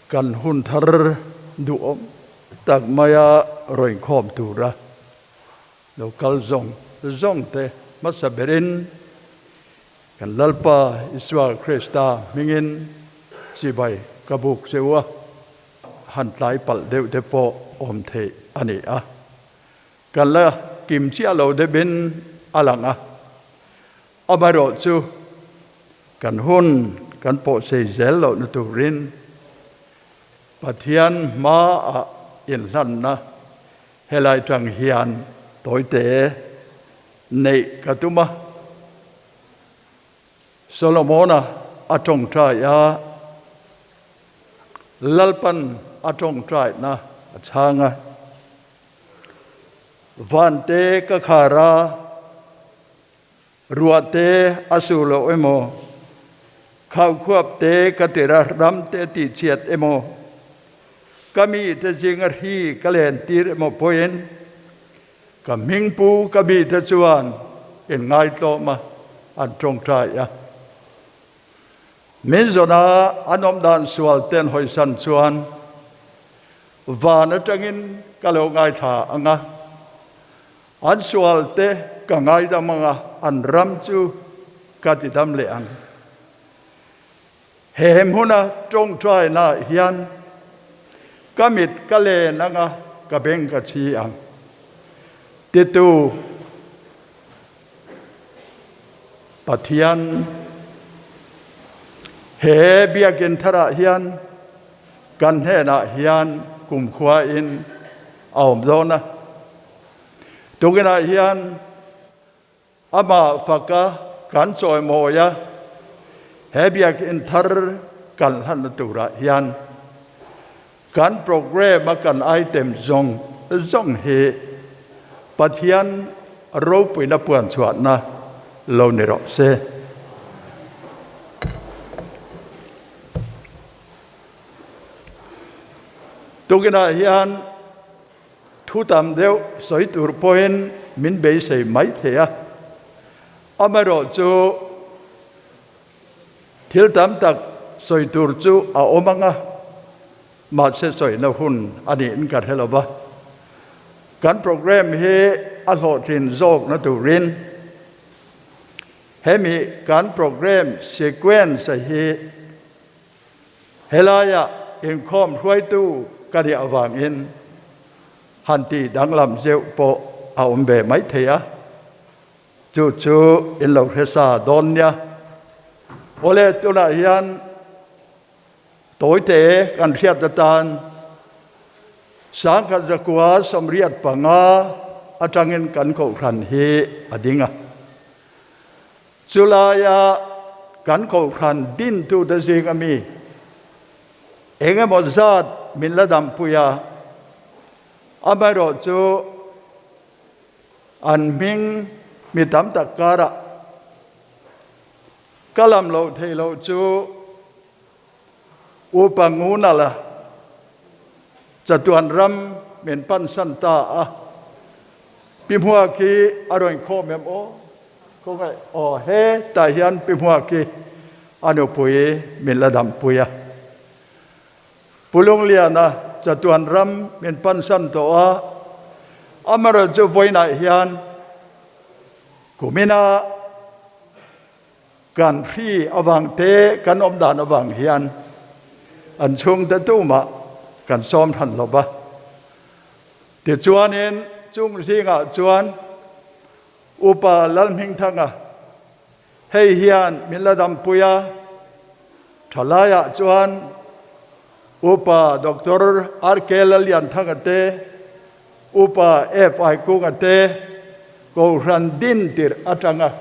Kan hun thar duhawm tak maia rawn khawm tura lo kal zawng zawng te hmasa berin kan Lalpa Isua Krista hmingin chibai ka buk che u a, han tlai palh deuh te pawh awm theih a ni a, kan la kim chiah lo deuhin a lang a. Amaherawhchu, kan hun kan pawhsei zel lohna turin Pathian hmaah inhlanna helai tang hian tawite neih ka tum a. Solomona a tawngtai a, Lalpan a tawngtaina a chhang a, Vante ka khar a, Ruah te a su loh emaw, khaukhuap te ka tir a ram te tihchhiat emaw, ka mite zinga hri ka len tir emaw pawhin ka hmingpu ka mite chuan inngaihtlawm a an tawngtai a. Min zawna an awm dan sual ten hawisan chuan van atangin ka lo ngaithla ang a. An sual te ka ngaidam ang a, an ram chu ka ti dam leh ang. He hmuna tawngtainaah hian ka mit ka len ang a, ka beng ka chhi ang. Titu Pathian, he biakinn tharah hian kan hnenah hian kumkhuain a awm dawn a. Tukinah hian amah faka kan chawimawi a, he biakinn thar kan hlanna turah hian kan program a kan item zawng zawng hi Pathian ropuina puan chhuahna lo ni rawh se. Tukinah hian Thu tam deuh sawi tur pawhin min beisei mai thei a, amaherawhchu thil tam tak sawi tur chu a awm ang a, mahse sawina hun a niin ka hre lo va. Kan programme hi a hlawhtlin zawkna turin hemi kan programme sequence hi Helaia inkhawm hruaitu ka nih avangin han tih danglam zeuh pawh a awm ve mai thei a, chu chu in lo hre sa dawn nia. Awle, tunah hian tawite kan hriat atan Sangkhat zakua 85 atangin kan kohhran hi a ding a. Chulaia kan kohhran dintute zinga mi eng emaw zat min la dampui a, amaherawhchu an hming mi tam tak karah ka lam loh theih loh chu Upa Ngunala chatuan ram min pansan ta a, Pi Hmuaki a rawn khawm em aw? Khawngaih aw he tah hian Pi Hmuaki a nupui min la dampui a. Pu Lungliana chatuan ram min pansan tawh a, amaherawhchu chu vawiinah hian kumina Kan hri avang te kan awm dan avang hian an chhungte tumah kan sawm hran lo va. Tichuanin chung zingah chuan Upa Lalhmingthanga hei hian min la dampui a, thalaiah chuan Upa Doctor RK Lallianthanga te, Upa FI Kunga te Kohhran din tirh atanga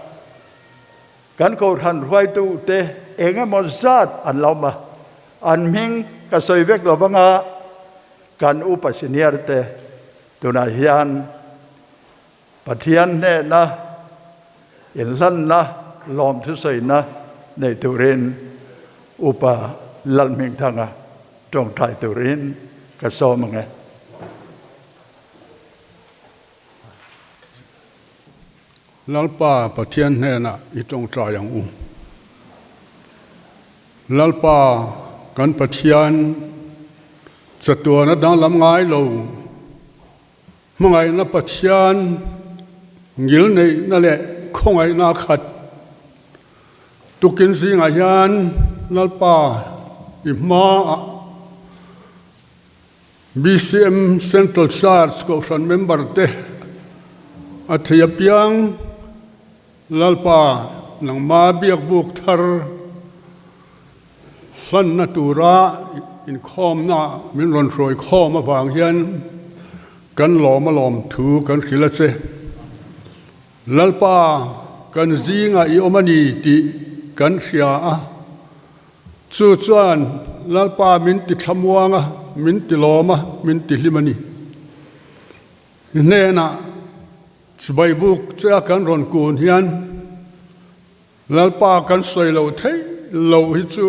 Kan Kohhran hruaitute eng emaw zat an lo awm a, an hming ka sawi vek lo vanga kan upa senior te tunah hian Pathian hnehna inhlanna lawmthusawina nei turin Upa Lalhmingthanga tawngtai turin ka sawm ang e. Lalpa Pathian hnenah i tawngtai ang u. Lalpa kan Pathian, Chatuana danglam ngai lo hmangaihna Pathian ngilneihna leh khawngaihna khat tukin zingah hian Lalpa i hmaah BCM Central Church Kohhran member te a thei apiang Lalpa nangma biakbuk thar hlanna tura inkhawmna min rawn hruai khawm avang hian kan lawm a lawm thu kan hrilh a che. Lalpa kan zingah i awm a ni tih kan hria a, chu chuan Lalpa min ti thlamuang a, min ti lawm a, min ti hlim a ni. I hnenah chibai buk che a kan rawn kun hian Lalpa kan sawi lo thei lo hi chu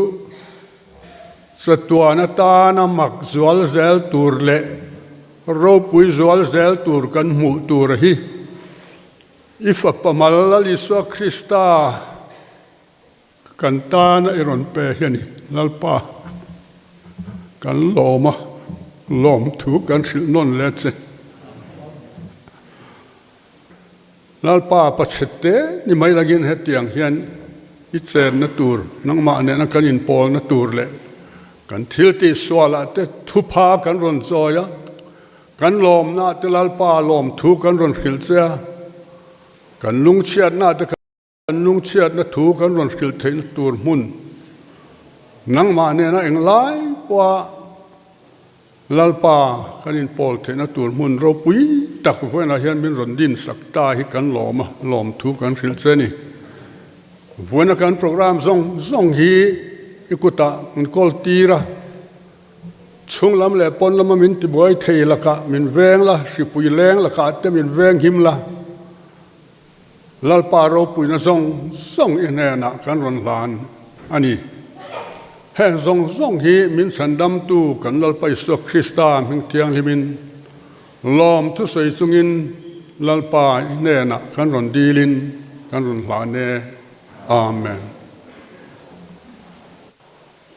chatuan atana mak zual zel tur leh ropui zual zel tur kan hmuh tur hi i Fapa mal Lal Isua Krista kan tana i rawn pe hi a ni. Lalpa kan lawm a, lawmthu kan hrilh nawn leh che. Lalpa pachhete ni mai langin hetiang hian i chenna tur, nangmah nena kan inpawlna tur leh kan thil tihsualah te thupha kan rawn chawi a, kan lawmna te Lalpa lawmthu kan rawn hrilh che a, kan lungchhiatna te Kan lungchhiatna thu kan rawn hrilh theihna tur hmun nangmah nena englai pawha Lalpa kan inpawl theihna tur hmun ropui tak vawiinah hian min rawn dinsak ta hi kan lawm a, lawmthu kan hrilh che a ni. Vawiina kan programme zawng zawng hi i kutah kan kawl tir a, chhung lam leh pawn lama min tibuai thei lakah min veng la, hripui leng lakah te min veng him la, Lalpa ropuina zawng zawng i hnenah kan rawn hlan a ni. Heng zawng zawng hi min chhandamtu kan Lalpa Isua Krista hming thianghlimin lawm thusawi chungin Lalpa i hnenah kan rawn dilin kan rawn hlan e. Amen.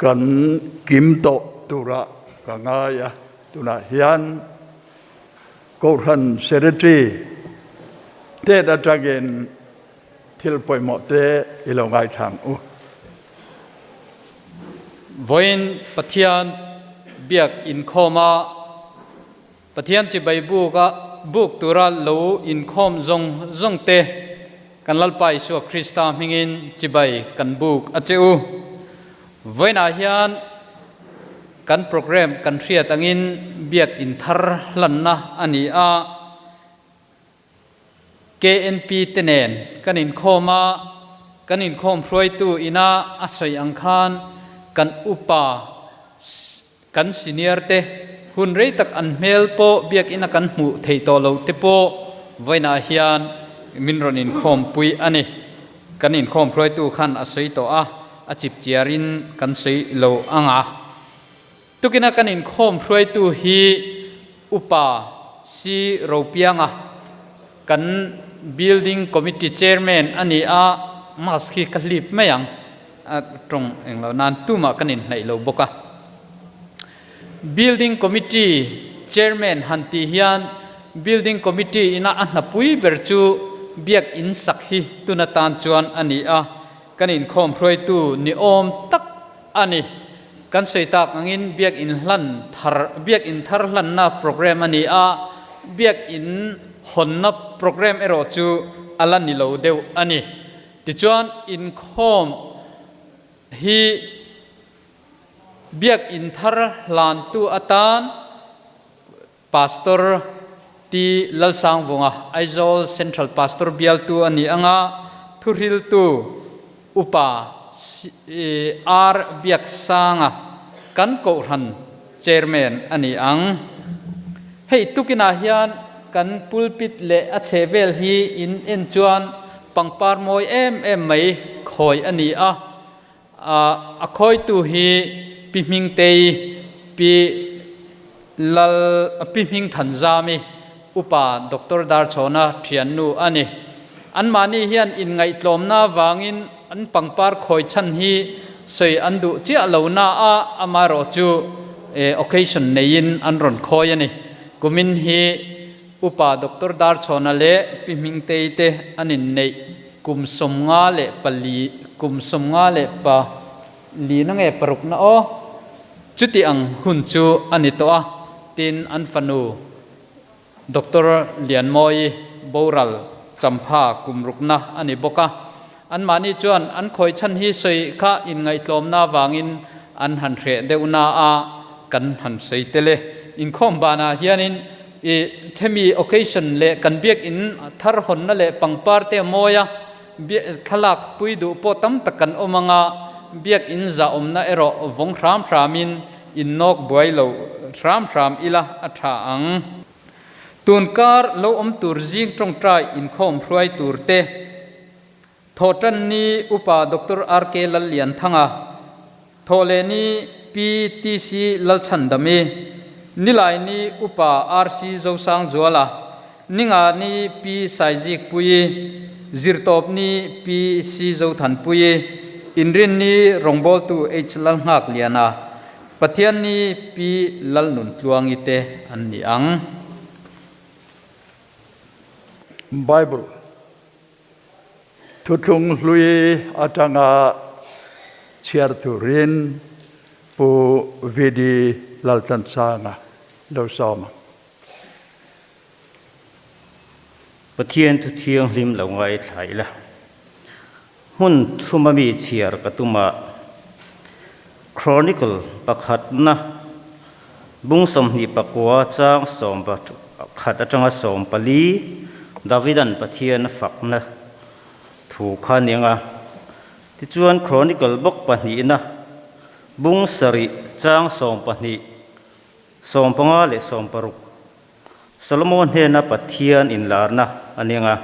Kan kim tawh turah ka ngai a, tunah hian Kohhran Secretary tet atangin thil pawimawh te i lo ngaithlang u. Vawiin Pathian biak inkhawm a Pathian chibai buk a buk tura lo inkhawm zawng zawng te kan Lalpa Isua Krista hmingin chibai kan buk a che u. Vawiinah hian Kan programme kan hriat angin biak in thar hlanna a ni a, KNP te nen kan inkhawm a, kan inkhawm hruaitu ina a sawi ang khan kan upa kan senior te hun rei tak an hmel pawh biak ina kan hmuh theih tawh loh te pawh vawiinah hian min rawn inkhawm pui a ni. Kan inkhawm hruaitu khan a sawi tawh a, a chip chiarin kan sawi lo ang a. Tukina kan inkhawm hruaitu hi Upa Si Ropianga, kan Building Committee Chairman a ni a, mask hi ka hlip mai ang, a tawng eng lo nan tumah kan inhnaih lo bawk a. Building Committee Chairman han tih hian Building Committee ina a hnapui ber chu biak in sak hi tun atan chuan a ni a, kan inkhawm hruaitu ni awm tak a ni. Kan sawi tak angin biak in hlan thar, biak in thar hlanna programme a ni a, biak in hawnna programme erawh chu a la ni lo deuh a ni. Tichuan inkhawm hi. Biak in thar hlantu atan Pastor T. Lalsangvunga, Aizawl Central Pastor bialtu a ni ang a, thuhriltu Upa R. Biaksanga kan Kohhran Chairman a ni ang. Hei tukinah hian kan pulpit leh a chhehvel hi in en chuan pangpar mawi em em mai khawi a ni a. A khawitu hi Pi Hmingtei, Pi Lal, Pi Hmingthanzami, Upa Doctor Darchhawna thiannu a ni. Anmahni hian inngaihtlawmna vangin an pangpar khawi chhan hi sawi an duh chiah lo na a, amaherawh chu occasion neiin an rawn khawi a ni. Kumin hi Upa Doctor Darchhawna leh Pi Hmingtei te an inneih kum 54 kum 54 na nge parukna aw chuti ang hun chu a ni tawh a, tin an fanu Doctor Lianmawii boral champha kum rukna a ni bawk a. Anmahni chuan an khawi chhan hi sawi kha inngaihtlawmna vangin an han hreh deuhna a kan han sawi tel e. Inkhawm banah hianin i themi occasion leh kan biakinn thar hawnna leh pangpar te a mawi a, thlalak pui duh pawh tam tak kan awm anga biakinn zahawmna erawh vawng hram hramin innawk buai lo hram hram ila a tha ang. Tunkar lo awm tur zing tawngtai inkhawm hruai tur te Thawhtanni Upa Doctor RK Lallianthanga, Thawhlehni Pi TC Lalchhandami, Nilaini Upa RC Zosangzuala, Ningani Pi Saizikpuii, Zirtawpni Pi C Zothanpuii, Inrinni Rawngbawltu H Lalnghakliana, Pathianni Pi Lalnuntluangi te an ni ang. Bible Thuthlung hlui atanga chhiar turin Pu VD Laltlansanga lo sawm ang. Pathian thu thianghlim lo ngaithla ila, hmun thuma mi chhiar ka tum a, Chronicle pakhatna bung 24 chang 11 atanga 14 Davidan Pathian a fakna thu kha a niang a. Tichuan Chronicle bawk pahnihna bung sarih chang 12, 15 leh 16 Solomon hnena Pathian inlarna a niang a,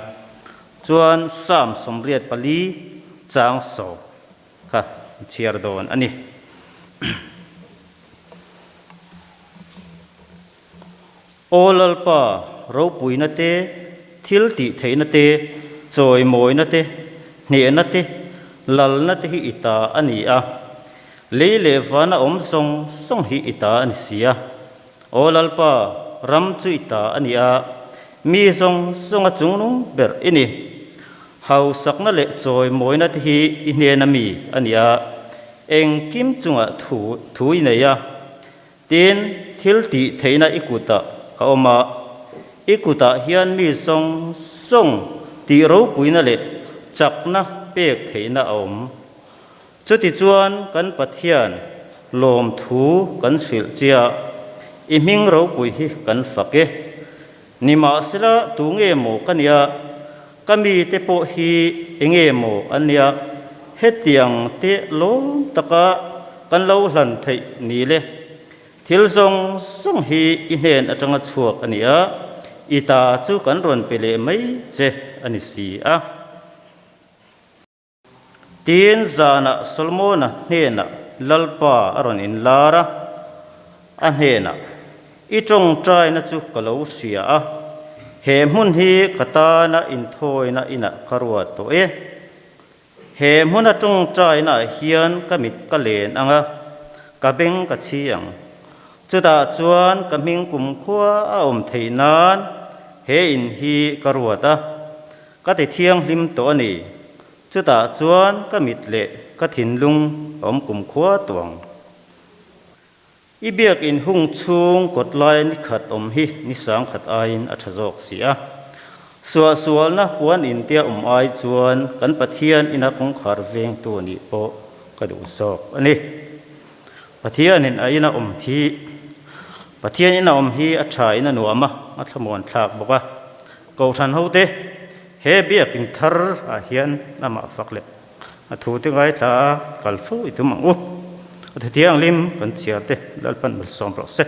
chuan Psalm 84 chang 10 kha an chhiar dawn a ni. Aw Lalpa, ropuina te, thil tih theihna te, chawimawina te, hnehna te, lalna te hi i ta a ni a. Lei leh vana awm zawng zawng hi i ta a ni si a. Aw Lalpa, ram chu i ta a ni a, mi zawng zawnga chungnung ber i ni. Hausakna leh chawimawina te hi i hnena mi a ni a, engkim chungah thu thu i nei a. Tin, thil tih theihna i kutah a awm a, i kutah hian mi zawng zawng tih ropuina leh chakna pek theihna a awm. Chutichuan kan Pathian lawmthu kan hrilh chiah, i hming ropui hi kan fak e. Nimahsela tu nge maw ka nia, ka mite pawh hi enge maw an nia, hetiang te lawm taka kan lo hlan theih ni le. Thil zawng zawng hi i hnen atanga chhuak a ni a, i ta chu kan rawn pe leh mai che a ni si a. Tin, zanah Solomona hnenah Lalpa a rawn inlar a, a hnenah, I tawngtaina chu ka lo hria a, he hmun hi ka tana inthawina inah ka ruat tawh e. He hmuna tawngtainaah hian ka mit ka len ang a, ka beng ka chhi ang. Chutah chuan ka hming kumkhua a awm theih nan he in hi ka ruat a, Ka ti thianghlim tawh a ni. Chutah chuan ka mit leh ka thinlung a awm kumkhua tawh ang. I biakinn hung chhung kawt laia ni khat awm hi ni sang khat aiin a tha zawk si a. Suahsualna puan intia awm ai chuan kan Pathian ina kawngkhar vengtu nih pawh ka duh zawk a ni. Pathianin a ina awm hi Pathian ina awm hi a tha in a nuam a, a thlamuan thlak bawk a. Kohhran hote he biakin thar ah hian amah fak leh a thu te ngaithla a kal fo i tum ang u. A thu thianghlim kan chhiar te Lalpan malsawm rawh se.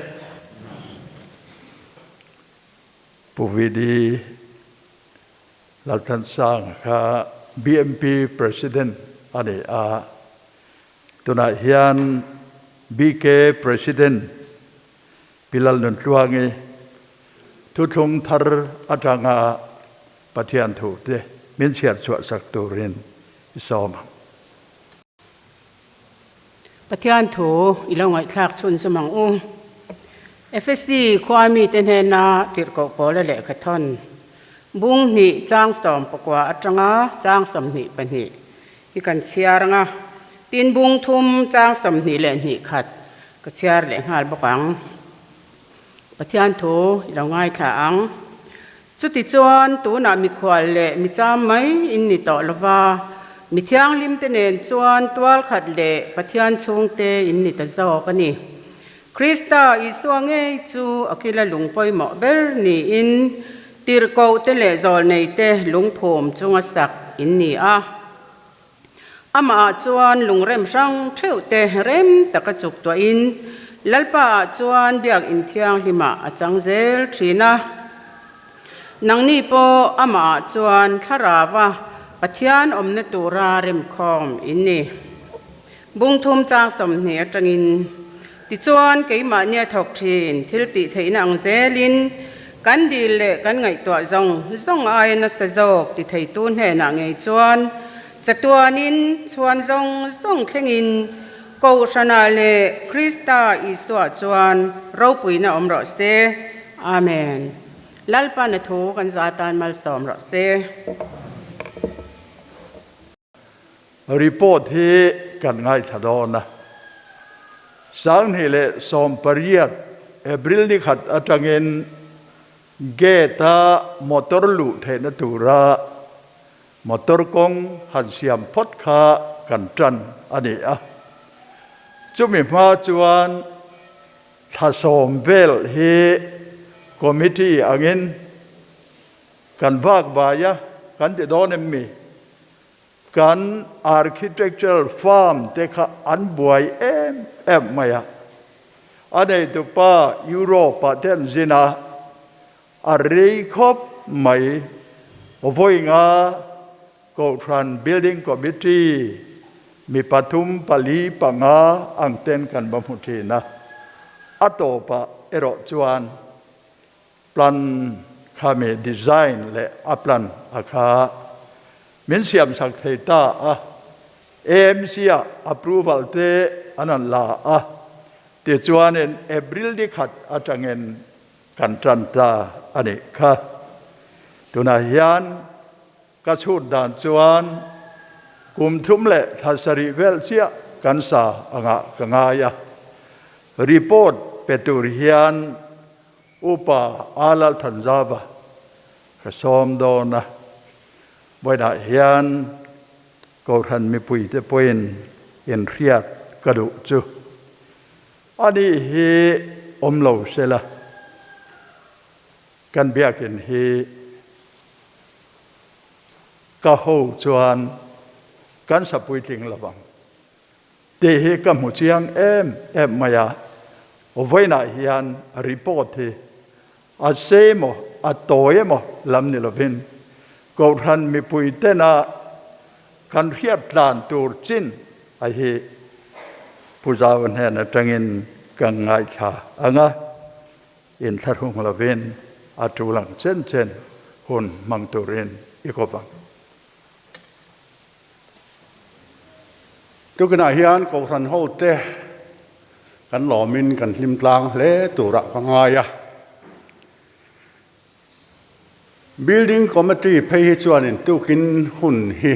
Pu VD Lalthansanga kha BMP President a ni a, tunah hian BK President Pi Lalnuntluangi thuthlung thar atanga Pathian thute min chhiar chhuah sak turin i sawm ang. Pathian thu i lo ngaihthlak chhunzawm ang u. Efesi khua mite hnena tirhkoh pawla lehkha thawn bung hnih chang 19 atanga chang 22 hi kan chhiar ang a, tin bung thum chang 22 khat ka chhiar leh nghal bawk ang. Pathian thu i lo ngaithla ang. Chutichuan tunah mikhual leh micham mai in ni tawh lova, mi thianghlimte nen chuan tual khat leh Pathian chhungte in ni ta zawk a ni. Krista Isua ngei chu a kila lung pawimawh ber niin tirhkohte leh zawlneite lungphum chunga sak in ni a. Amah ah chuan lungrem hrang theuh te rem taka chuk tuahin Lalpa ah chuan biakinn thianghlimah a chang zel thin a. Nangni pawh amah ah chuan thlarava Pathian awmna tura remkhawm in ni. Bungthum chang 20 atangin Tichuan, keimahnia thawk thin thil tih theihna ang zelin kan dil leh kan ngaihtuah zawng zawng aia nasa zawk ti theitu hnenah ngei chuan chatuanin chhuan zawng zawng thlengin Kohhranah leh Krista Isua chuan ropuina awm rawh se. Amen. Lalpa na thu kan za tan malsawm rawh se. Report hi kan ngaithla dawn a. 2018 April ni khat atangin gate-a motor luh theihna tura motor kawng han siam phawt kha kan tan a ni a. Chumi hma chuan thla sawm vel hi committee angin Kan vak vai a, kan ti dawn em mi? Kan architectural firm te kha an buai em em mai a. A neitupa Europe ah te an zin a, a rei khawp mai. Vawiinga Kohhran Building Committee mi pathum pali panga ang ten kan va hmu thin a. A tawpah erawh chuan Plan kha mi design leh a plan a kha min siam sak thei ta a, AMC ah approval te an han la a, tichuanin April ni khat atangin kan tan ta a nih kha. Tunah hian Ka chhut dan chuan kum thum leh thla sarih vel chiah kan sa angah ka ngai a. Report pe tur hian Upa A Lalthanzava ka sawm dawn a. Vawiinah hian Kohhran mipuite pawhin inhriat ka duh chu a nih hi awm lo sela. Kan biakinn hi ka ho chuan kan sa puitling lo vang tih hi ka hmu chiang em em mai a, vawiinah hian report hi a sei emaw a tawi emaw lam ni lovin Kohhran mipui tena kan hriat tlan tur chin a hi Pu Zau hnen atangin ka ngaithla ang a. Inthlahrung lovin a tul ang chen chen hun hmang turin i kawp ang. Tukinah hian Kohhran hote kan lawmin kan hlim tlang hle turah ka ngai a. Building Committee phei hi chuanin tukin hun hi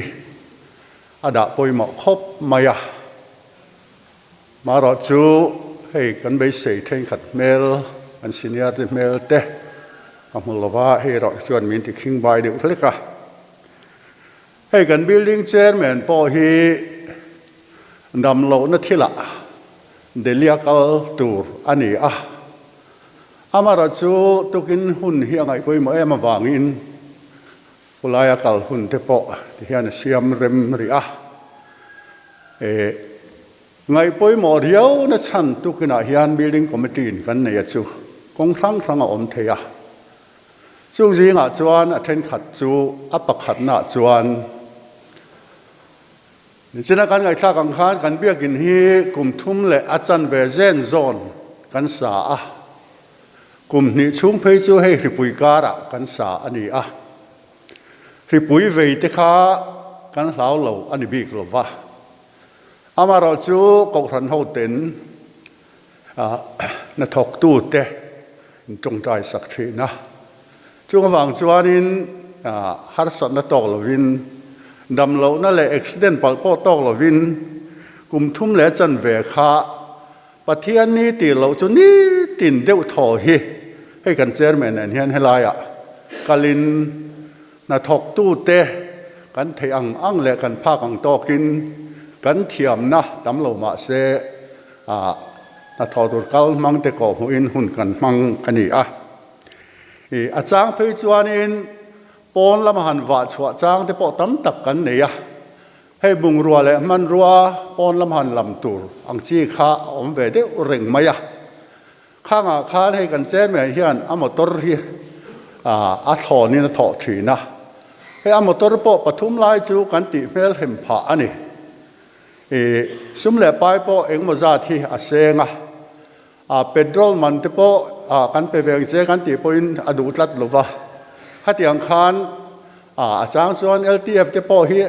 a dah pawimawh khawp mai a. Marawh chu hei kan beisei thenkhat hmel, kan senior te hmel te ka hmu lova, hei erawh chuan min ti khing bai deuh hlek a. Hei kan building chairman pawh hi damlohna thilah Delhi-a kal tur a ni a. Amarawh chu tukin hun hi a ngaih pawimawh em avangin khulaia kal hun te pawh ti hian a siam rem rih a. Eh, ngaih pawimawh riau na chhan tukinah hian building committee in kan nei a chu kawng hrang hrang a awm thei a. Chung zingah chuan a thenkhat chu a pakhatnaah chuan Nichina kan ngaihthlak ang khan kan biakin hi kum thum leh a chanve zen zawn kan sa a, kum hnih chhung phei chu hei hripui karah kan sa a ni a. Hripui vei te kha kan hlau lo a ni bik lo va. Amaherawhchu Kohhran hoten hnathawktute in tawngtai sak thin a, chung avang chuanin harsatna tawk lovin, damlohna leh accident palh pawh tawk lovin kum thum leh chanve kha Pathian ni tih loh chu nitin deuh thaw hi hei kan chairman nen hian helaiah kalin hnathawktute kan theih ang ang leh kan phak ang tawkin kan thiamna tam lo mah se hnathawh tur kal hmang te kawh hmuhin hun kan hmang a ni a. I a chang phei chuanin pawn lama han vah chhuah chang te pawh tam tak kan nei a. Hei bungrua leh hmanrua pawn lam han lam tur ang chi kha a awm ve deuh reng mai a. Khangah khan hei kan chairman hian a motor hi a thlawnin a thawh thin a. Hei a motor pawh pathum lai chu kan tih hmel hem phah a ni. I sum leh pai pawh engemaw zat hi a seng a. A petrol man te pawh kan pe ve ang che kan tih pawhin a duh tlat lo va. Khatiang khan a chang chuan LTF te pawh hi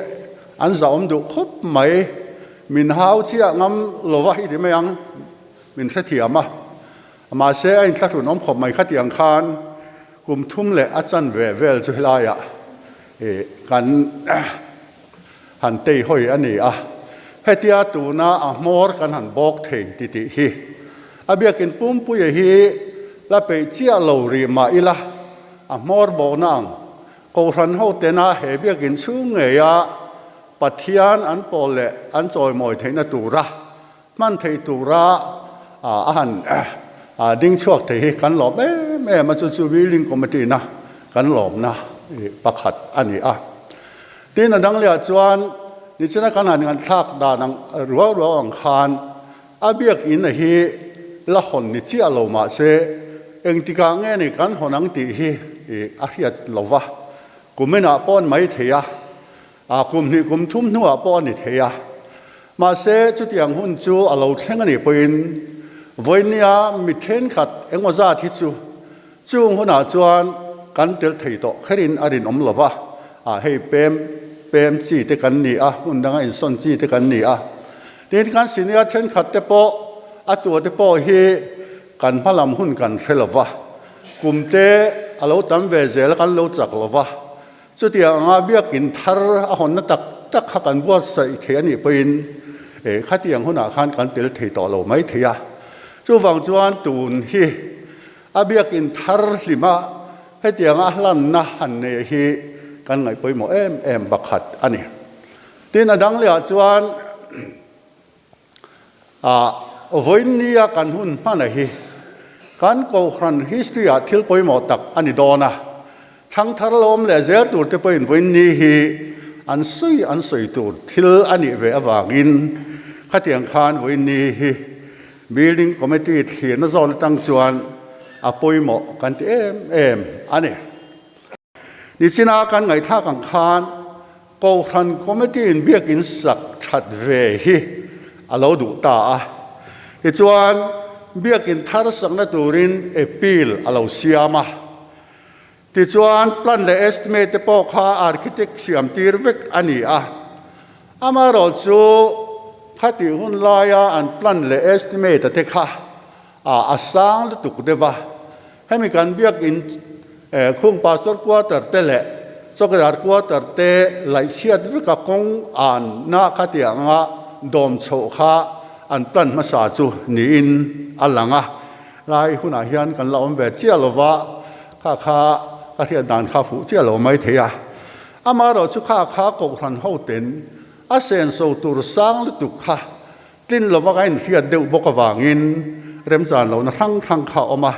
an zahawm duh khawp mai. Min hau chiah ngam lo va i ti mai ang, min hrethiam a. Mahse a inthlahrun awm khawp mai khatiang khan kum thum leh a chanve vel chu helaiah kan han tei hawi a ni a, hetia tuna a hmawr kan han bawk thei ti tih hi a biakin pumpuia hi la peih chiah lo rih mah ila a hmawr bawkna ang Kohhran ho tena he biakin chhung ngeia Pathian an pawl leh an chawimawi theihna tura hman theih tura a han ding chhuak thei hi kan lawm em em a, chu chu Building Committee na kan lawmna pakhat a ni a. Tin a dang lehah chuan nichina kan han nganthlak dan ang ruau ruau ang khan a biakinn a hi la hawn ni chiah lo mahse engtikah nge ni kan hawn ang tih hi a hriat lo va, kuminah pawh an mai thei a, A kum hnih kum thum hnuah pawh a ni thei a, mahse chutiang hun chu a lo thleng a nih pawhin vawinia mi thenkhat engmaw zat hi chu chung hunah chuan kan tel thei tawh kherin a rinawm lo va, a hei pem pem chi te kan ni a, hmun danga insawn chi te kan ni a. Tin, kan senior thenkhat te pawh a tua te pawh hi kan hmalam hun kan hre lo va, kum te a lo tam ve zel a kan lo chak lo va, Chutiang anga biakin thar a hawnna tak tak kha kan buatsaih thei a nih pawhin khatiang hunah khan kan tel thei tawh lo mai thei a. Chuvang chuan tun hi a biakin thar hlima hetianga a hlanna han nei hi kan ngaih pawimawh em em pakhat a ni. Tin, a dang lehah chuan A vawiinnia kan hun hmana hi kan Kohhran history ah thil pawimawh tak a ni dawn a, thangthar lawm leh zel tur te pawhin vawiinni hi an sawi an sawi tur thil a nih ve avangin khatiang khan vawiinni hi Building Committee thlirna zawn atang chuan a pawimawh kan ti em em a ni. Nichina kan ngaihthlak ang khan Kohhran Committee in biakin sak that ve hi a lo duh ta a. Tichuan, biakin thar sakna turin appeal a lo siam a. Tichuan, plan leh estimate te pawh kha architect siam tir vek a ni a. Amaherawhchu, khatih hun laia an plan leh estimate a te kha a sang lutuk deuh a. Hemi kan biakin khung pastor quarter te leh chawkidar quarter te laihchhiat veka kawng an na kha tih anga dawm chhoh kha an plan hmasa chu niin a lang a. Lai hunah hian kan la awm ve chiah lo va, kha kha ka hriat dan kha fuh chiah lo mai thei a. Amaherawhchu kha kha Kohhran hoten a senso tur sang lutuk kha Tlin lova ka inhriat deuh bawk avangin remchan lohna hrang hrang kha a awm a.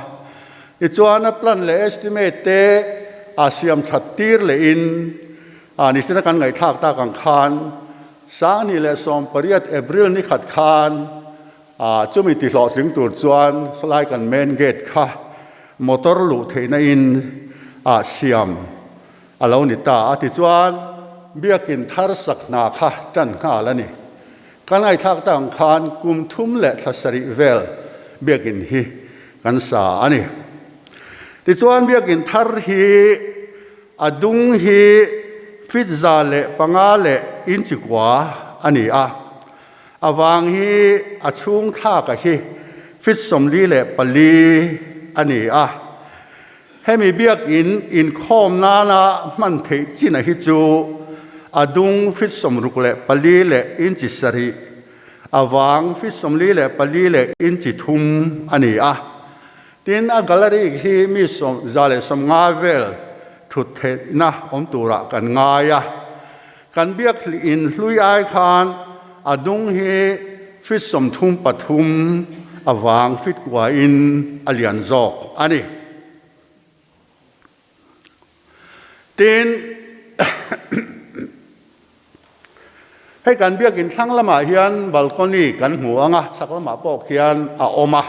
Tichuan a plan leh estimate te a siam that tir lehin a nichina kan ngaihthlak tak ang khan Sangni leh 18 April ni khat khan a chumi ti hlawhtling tur chuan salai kan main gate kha motor luh theihna in a siam a lo ni ta a. Tichuan biakin thar sak hna kha tan nghal a ni. Kan ngaihthlak tak ang khan kum thum leh thla sarih vel biakin hi kan sa a ni. Tichuan biakin thar hi a dung hi feet 105 leh inch kua a ni a. A vang hi a chhung thlaka hi fit 44 a ni a. Hemi biakinn inkhawm nana hman theih china hi chu a dung fit 64 leh inchi 7, a vang fit 44 leh inchi 3 a ni a. Tin, a gallery hi mi 150 vel thut theihna awm turah kan ngai a. Kan biak in hlui ai khan a dung hi fit 33, a vang fit kuain a lian zawk a ni. Tin, hei kan biakin thlang lamah hian balcony kan hmu ang a, chhak lamah pawh khian a awm a.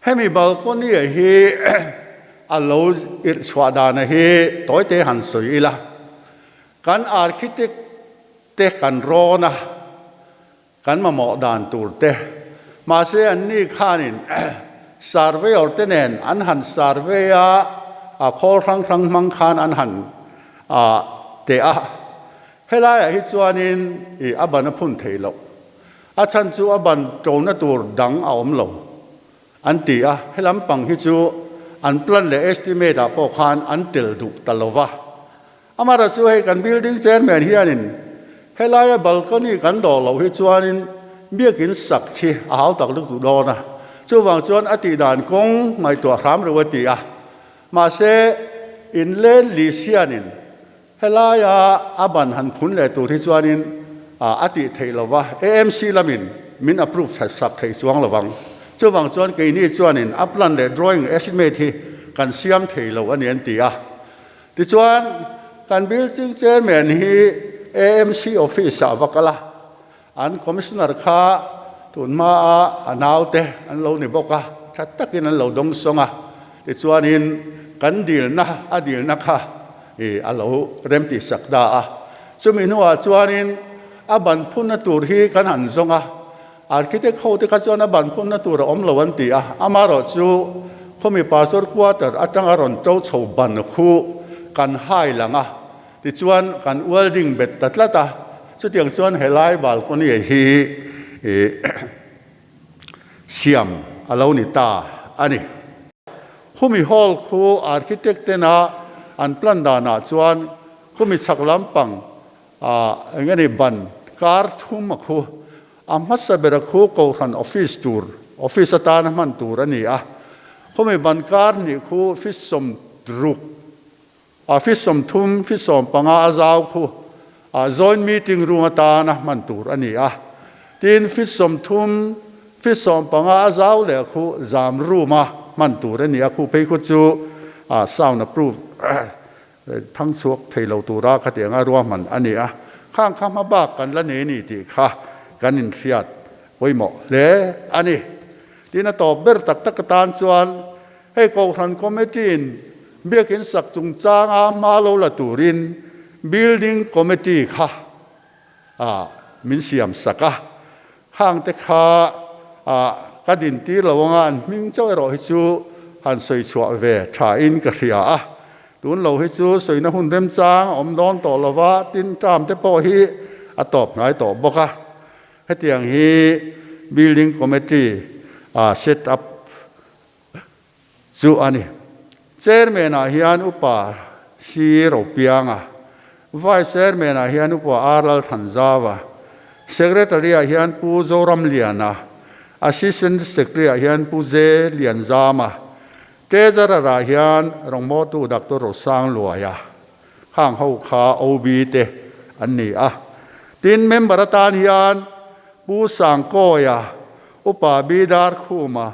Hemi balcony hi a lo irh chhuah dana hi tawite han sawi ila. Kan architect te kan rawn a, kan mamawh dan tur te. Mahse anni khanin surveyor te nen an han survey a, a khawl hrang hrang hmang khan an han teh a. Helaiah hi chuanin i a ban a phun thei loh. A chhan chu a ban ṭona tur dang a awm lo an ti a, helam pang hi chu an plan leh estimate ah pawh khan an tel duh ta lo va. Amaherawhchu hei kan building chairman hianin helaia balcony kan dawh loh hi chuanin biakin sak hi a hau tak lutuk dawn a, chuvang chuan a tih dan kawng ngaihtuah hram reuh a ti a. Mahse, inlen lis hianin Helaia a ban han phun leh tur hi chuanin a tih theih lo va, AMC lamin min approve that sak theih chuang lo vang. Chuvang chuan keini chuanin a plan leh drawing estimate hi kan siam thei lo a ni an ti a. Tichuan kan building chairman hi AMC office ah va kal a, an commissioner kha tun hmaa a naute an lo ni bawk a, tha takin an lo dawngsawng a, tichuanin kan dilna a dilna kha i a lo remtih sak ta a. Chumi hnuah chuanin a ban phunna tur hi kan han zawng a, architect ho te kha chuan a ban phunna tur a awm lo an ti a, amaherawh chu khawmi pastor quarter atanga rawn to chho ban khu kan hai lang a, Tichuan kan welding bet ta tlat a, chutiang chuan helai balcony hi siam a lo ni ta a ni. Khumi hall khu architect tena an plan danah chuan khumi chhak lampang eng nge ni ban kar thum a khu, a hmasa ber a khu Kohhran office tur, office atana hman tur a ni a, khumi ban kar hnih khu feet 60, A feet 30, feet 15 a zau khu a joint meeting room atana hman tur a ni a. Tin, feet 30, feet 15 a zau leh khu zam room a hman tur a ni a, khu phei khu chu sound approve thang chhuak thei lo tura khatianga ruahman a ni a. Khang kha hma bak kan la nei ni tih kha kan inhriat pawimawh hle a ni. Tin, a tawp ber tak tak atan chuan Hei Kohhran Committee-in biakin sak chungchanga hma lo la turin Building Committee kha min siam sak a, hangte kha ka dintir lo anga an hming chauh erawh hi chu han sawi chhuah ve thain ka hria a. Tun lo hi chu sawina hun remchang a awm dawn tawh lova, tin term te pawh hi a tawp hnai tawh bawk a. Hetiang hi Building Committee set up Chu a ni. Chairman ah hian Upa Si Ropianga, Vice Chairman ah hian Upa R Lalthanzava, Secretary ah hian Pu Zoramliana, Assistant Secretary ah hian Pu J Lianzama, Treasurer ah hian Rawngmawtu Doctor Rosangluaia, khang ho kha OB te an ni a. Tin, member atan hian Pu Sangkawia, Upa B Darkhuma,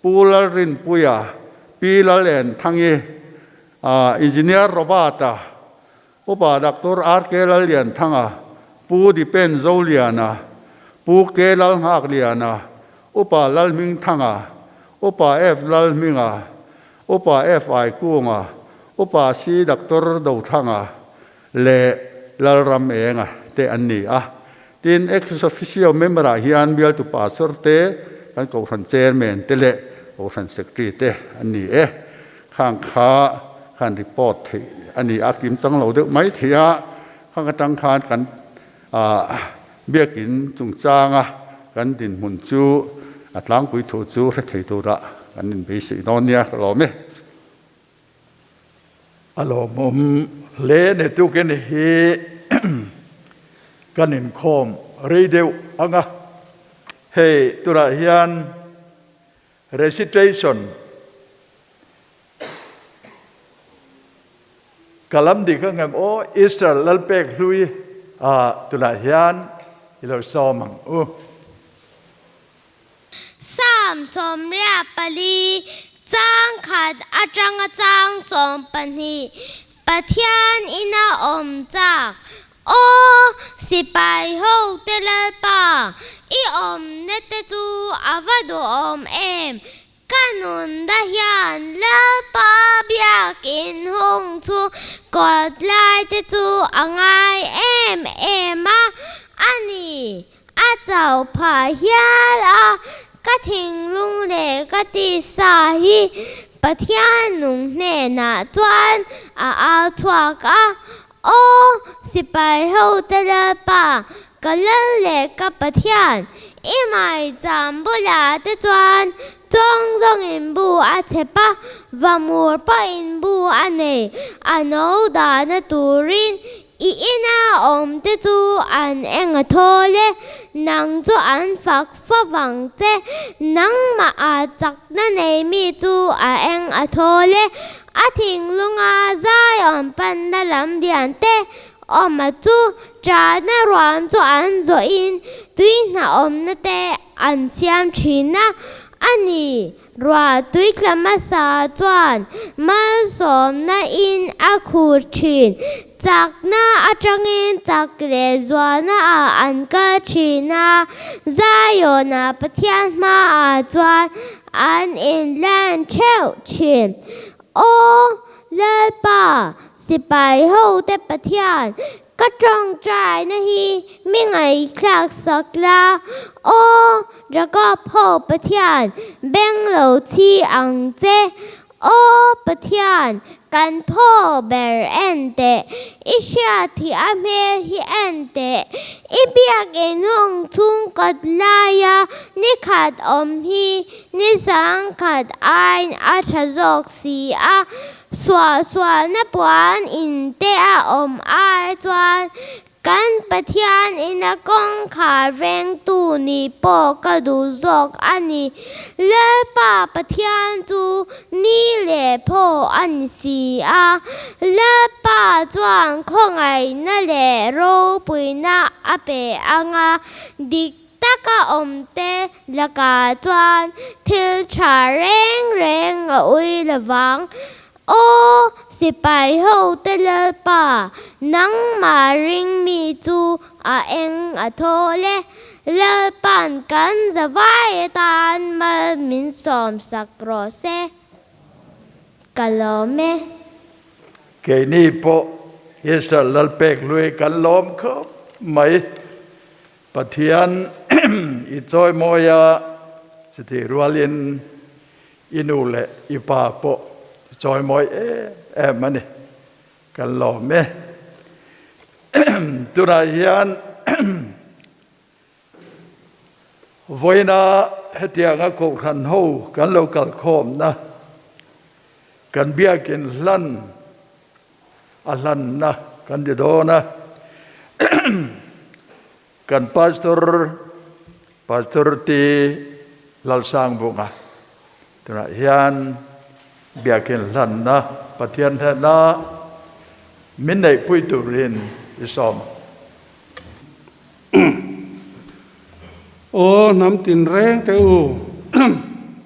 Pu Lalrinpuia, Pi Lalenthangi, Engineer Robert-a, Upa Doctor RK Lallianthanga, Pu Dipen Zoliana, Pu K Lalnghakliana, Upa Lalhmingthanga, Upa F Lalhminga, Upa F Aikunga, Upa C Doctor Dothanga leh Lalramenga te an ni a. Tin, ex officio member ah hian bialtu pastor te, kan Kohhran chairman te leh Kohhran secretary te an ni e. Khang kha khan report theih a ni a, kim chang lo deuh mai thei a, khang atang khan kan ah. Biakin chungchanga kan dinhmun chu a tlangpui thu chu hre thei turah kan inbeisei dawn nia ka lawm e. A lawmawm hle ni tukin hi kan inkhawm rei deuh ang a, hei turah hian Recitation Ka lam dik ang em aw Easter Lalpek hlui ah tunah hian i lo sawm ang u. Psalm 24 chang khat atanga chang 12 Pathian ina awm chak Aw, sipai ho te Lalpa, i awmna te chu a va duhawm em? Ka nunna hian Lalpa biakin hung chu kawt lai te chu a ngai em em a, a ni, a chauh phah hial a, ka thinglung leh ka tisa hi Pathian nung hnenah chuan a au chhuak a, Aw, sipai hote Lalpa, ka Lal leh ka Pathian, i maicham bulah te chuan chawng zawngin bu a chep a, vamur pawhin bu a nei, a no dahna turin i ina awm te chu an eng a thawl e, nang chu an fak fo vang che, nangmah a chakna nei mi chu a eng a thawl e, a thinglunga zai awm panna lam lian te awm a chu ṭahna ruam chu an zawhin tui hna awmna te an siam ṭhin a, a ni. Ruah tui tla hmasa chuan malsawmna in a khur thin. Chakna atangin chak leh zualna ah an kal thin a, Zion-a Pathian hmaah chuan an inlan theuh thin. Aw Lalpa, sipai hote Pathian, Ka tawngtaina hi mi ngaihthlak sak la, Aw Jakob ho Pathian, beng lo chhi ang che. Aw Pathian, kan phaw ber en teh, i hriat hi a hmel hi en teh. I biakinn hung chhung kawt laia ni khat awm hi ni sangkhat aiin a tha zawk si a. Suah sualna puan in te a awm ai chuan kan Pathian ina kawngkhar vengtu nih pawh ka duh zawk a ni. Lalpa Pathian chu ni leh phaw a ni si a. Lalpa chuan khawngaihna leh ropuina a pe ang a, dik Taka awmte lakah chuan thil tha reng reng a ui lovang. Aw, sipai hote Lalpa, nangmah ring mi chu a eng a thawl e. Lalpa'n kan zavai atan mal min sawmsak rawh se. Ka lawm e. Keini pawh Israel Lalpek lui kan lawm khawp mai. Pathian i chawimawi a, chutih rualin i nu leh i pa pawh i chawimawi em em a ni. Kan lawm e. Tunah hian vawiina hetianga kohhran ho kan lo kalkhawmna, kan biakin hlan a hlanna kan ti dawn a, kan Pastor, Pastor T. Lalsangbunga tunah hian biakin hlanna Pathian hnena min neihpui turin i sawm. Aw hnam tinreng te u,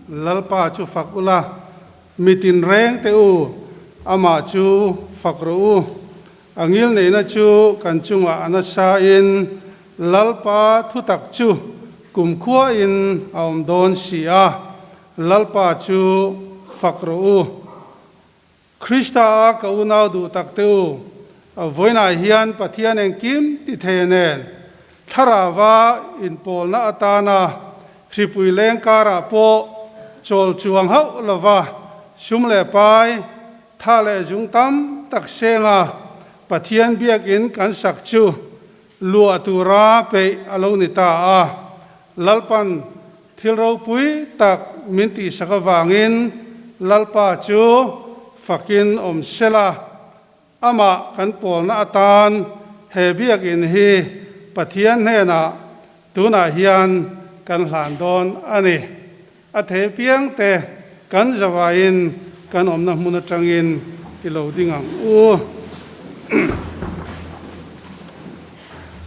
Lalpa chu fak ula, Mi tinreng teh u, amah chu fak rawh u. A ngilneihna chu kan chungah a nasa in Lalpa thutak chu kumkhua in a awm dawn si a, Lalpa chu fak rawh u. Krista a ka unau duh tak teh u, vawiinah hian Pathian engkim ti thei nen Thlarauva inpawlna atana hripui leng karah pawh chawl chuang hauh lova sum leh pai, tha leh zung tam tak senga Pathian biakin kan sak chu. luah tura peih a lo ni ta a. Lalpan thil ropui tak min tihsak avangin Lalpa chu fakin awm sela. Amah kan pawlna atan he biakinn hi Pathian hnenah tunah hian kan hlan dawn a ni. A thei piangte kan zavaiin kan awmna hmun atangin i lo ding ang u.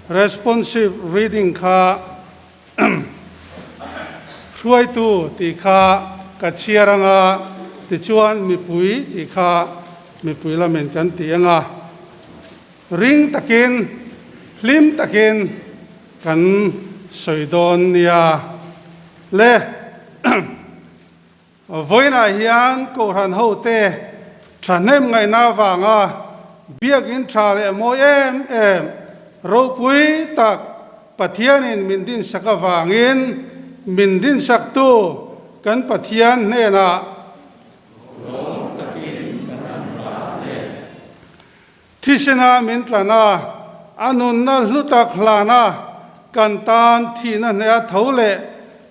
Responsive reading kha Hruaitu tih kha ka chhiar anga, tichuan mipui tih kha mipui lamin kan ti anga, ring takin, hlim takin kan sawi dawn nia le. Vawiinah hian Kohhran hote thahnem ngaihna avanga biakin tha leh mawi em em ropui tak Pathianin min dinsak avangin min dinsaktu kan Pathian hnenah Lawm takin kan an hlan e. Thisena min tlan a, a nunna hlu tak hlan a, kan tan thihna hneha tho leh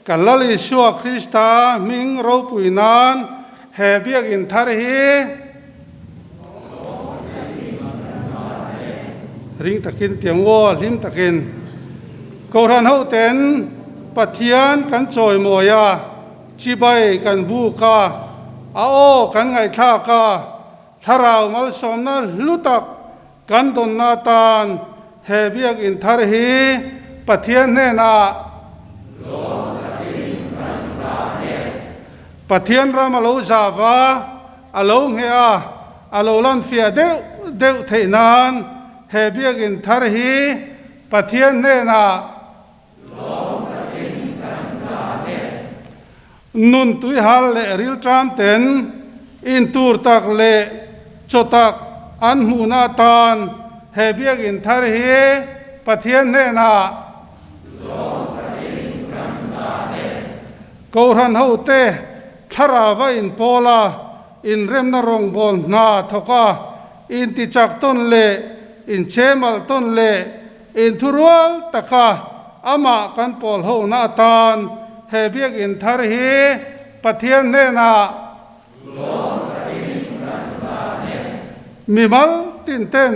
kan Lal Isua Krista hming ropui nan he biakinn thar hi ring takin tiang aw, hlim takin Kohhran hoten Pathian kan chawimawi a, chibai kan buk a, a aw kan ngaihthlak a, Thlarau malsawmna hlu tak kan dawnna atan he biakinn thar hi Pathian hnenah Lawm takin kan hlan e. Pathian ram a lo zau a, a lo ngheh a, a lo lan fiah deuh deuh theih nan he biakinn thar hi Pathian hnenah Lawm takin kan hlan e. Nun tuihal leh rilṭam ten intur tak leh chaw tak an hmuhna atan he biakinn thar hi Pathian hnenah Lawm takin kan hlan e. Kohhran hote thlarauva inpawl a, inremna rawngbâwl hna thawk a, intichak tawn leh inchhemalh tawn leh Inthurual taka amah kan pawl hona atan he biakinn thar hi Pathian hnenah Lawm takin kan hlan e. Mimal tinten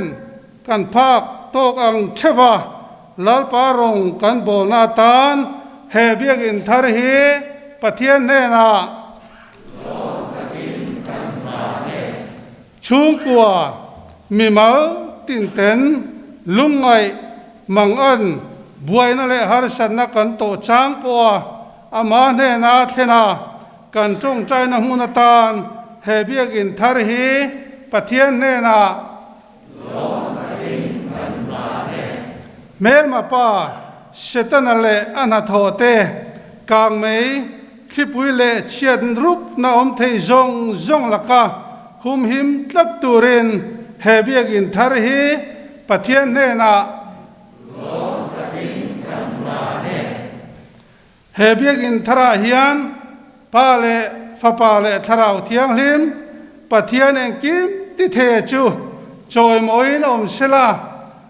kan phak tawk ang theuh a, Lalpa rawng kan bawlna atan he biakinn thar hi Pathian hnenah Lawm takin kan hlan e. Chhungkua, mimal tinten, lungngaih, mangan, buaina leh harsatna kan tawh chang pawha ama hnena thlen a, kan tawngtaina hmun atan he biakinn thar hi Pathian hnenah Lawm takin kan hlan e. Hmelma pa, Setana leh a hnathawh te, kangmei, thlipui leh chhiat rupna awm thei zawng zawng laka humhim tlat turin he biakinn thar hi Pathian hnenah Lawm takin kan hlan e. He biakinn tharah hian Pa leh Fapa leh Thlarau Thianghlim, Pathian engkim ti thei chu chawimawiin awm sela,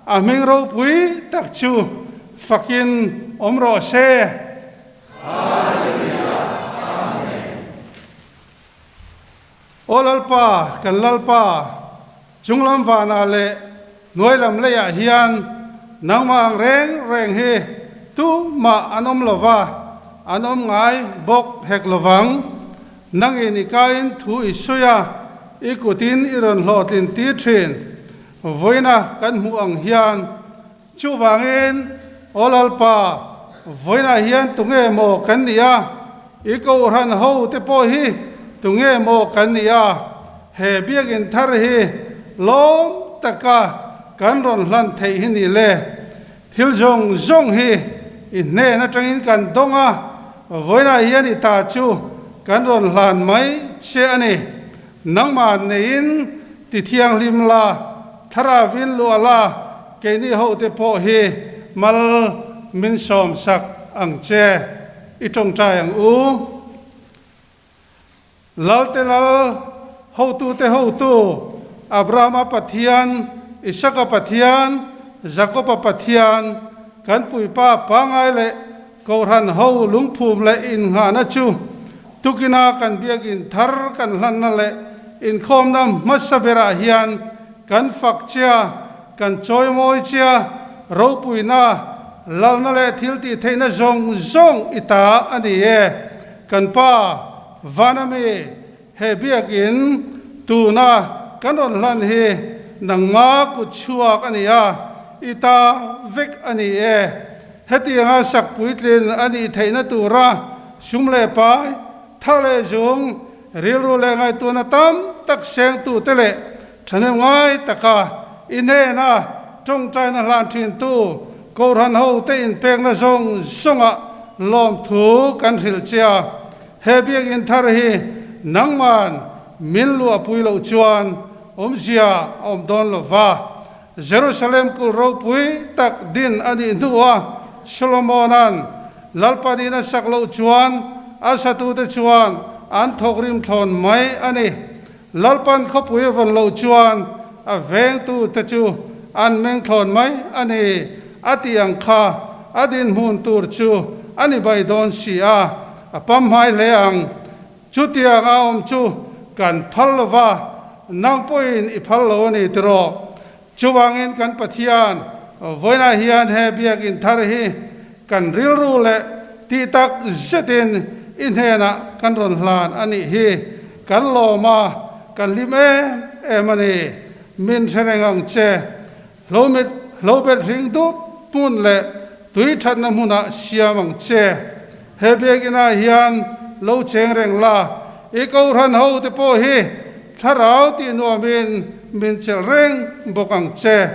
a hming ropui tak chu fakin awm rawh se. Hallelujah! Amen. Aw Lalpa, kan Lalpa, chunglam vanah leh hnuailam leiah hian nangmah ang reng reng hi tumah an awm lo va, an awm ngai bawk hek lo vang. Nangin i kain thu i sawi a, i kutin i rawn hlawhtlin tir thin. Vawiina kan hmuh ang hian Chuvangin, Aw Lalpa, vawiinah hian tunge maw kan nih a? I kohhran ho te pawh hi tunge maw kan nih a? He biakinn thar hi lawm taka kan rawn hlan theih hi ni le. Thil zawng zawng hi i hnen atangin kan dawng a, vawiinah hian i ta chu kan rawn hlan mai che a ni. Nangmah neiin ti thianghlim la, thlarauin luah la, keini hote pawh hi mal min sawmsak ang che, i tawngtai ang u. Lalte Lal, hotute hotu, Abrahama Pathian, Isaka Pathian, Jakoba Pathian, kan puipa pangai leh Kohhran ho lungphum leh innghahna chu tukina kan biakinn thar kan hlanna leh inkhawmna hmasa berah hian kan fak chia, kan chawimawi chia, ropuina, lalna leh thiltihtheihna zawng zawng i ta a ni e. Kan Pa, Vana mi, he biakinn tuna kan rawn hlan hi nangma kut chhuak a ni a, i ta vek a ni e. Hetianga sak puitlin a nih theihna tura sum leh pai, tha leh zung, rilru leh ngaihtuahna tam tak sengtute leh thahnem ngai taka i hnena tawngtaina hlan thintu Kohhran hote inpekna zawng zawngah lawmthu kan hrilh che a. He biakinn thar hi nangman min luahpui loh chuan awmzia a awm dawn lo va. Jerusalem kulh ropui tak din a nih hnuah Solomona'n Lalpa din a sak loh chuan a satute chuan an thawk rim thlawn mai a ni. Lalpan khawpui a vawn loh chuan a vengtute chu an meng thlawn mai a ni a tih ang kha a dinhmun tur chu a ni bai dawn si a, a pamhmai hle ang. Chutiang a awm chu kan phal lo va, nang pawhin i phal lo a ni tiraw? Chuvangin kan Pathian vawiinah hian he biakinn thar hi kan rilru leh tih tak zetin i hnenah kan rawn hlan a nih hi. Kan lawm a, kan hlim em em a ni. Min hre reng ang che. Hlomit, hlobet hring dup hmun leh tui thatna hmunah siam ang che. He biakinah hian lo cheng reng la, i kohhran ho te pawh hi thlarau tih nuamin min chelh reng bawk ang che.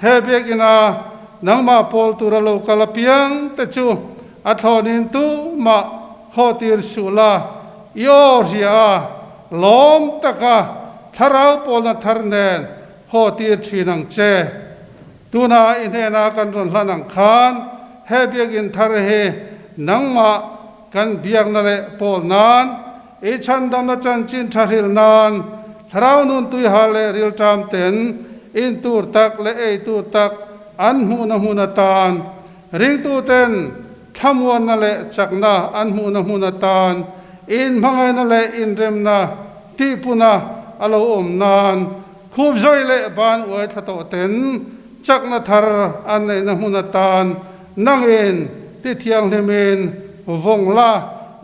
He biakina nangmah pawl tura lo kal apiang te chu a thlawnin tumah haw tir suh la, i aw hria a, lawm taka thlarau pawlna thar nen Haw tir thin ang che. Tuna i hnena kan rawn hlan ang khan he biakinn thar hi nangmah kan biakna leh pawl nan, i chhandamna chanchin tha hrilh nan, thlarau nun tuihal leh rilṭam ten in tur tak leh ei tur tak an hmuhna hmun atan, ringtuten thlamuanna leh chakna an hmuhna hmun atan, inhmangaihna leh inremna tihpuna a lo awm nan, Khup zawi leh ban uai thla tawh ten chakna thar an neihna hmun atan nangin ti thianghlimin vawng la,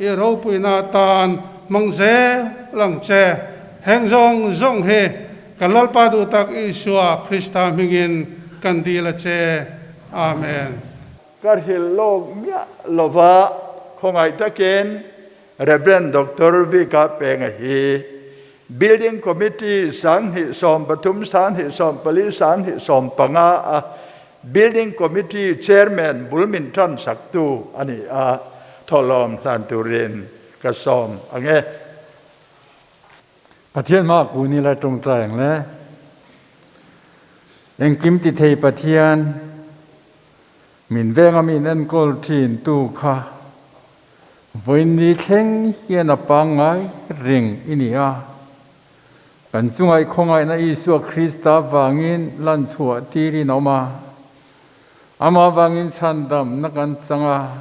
i ropuina atan hmang zel ang che. Heng zawng zawng hi kan Lalpa duh tak Isua Krista hmingin kan dil a che. Amen. Ka hrilh lawk miah lova khawngaih takin Rev. Doctor Vika Penga hi Building Committee 2013, 2024, 2025 a Building Committee Chairman bul min tan saktu a ni a, thawhlawm hlan turin ka sawm ang e. Pathian hmaah kun ila tawngtai ang le. Engkim ti thei Pathian, min venga min enkawl thin tu kha Vawiinni thleng hian a pangngai reng i ni a. Kan chungaih khawngaihna Isua Krista vangin lan chhuah tirin a awm a. Amah vangin chhandamna kan chang a,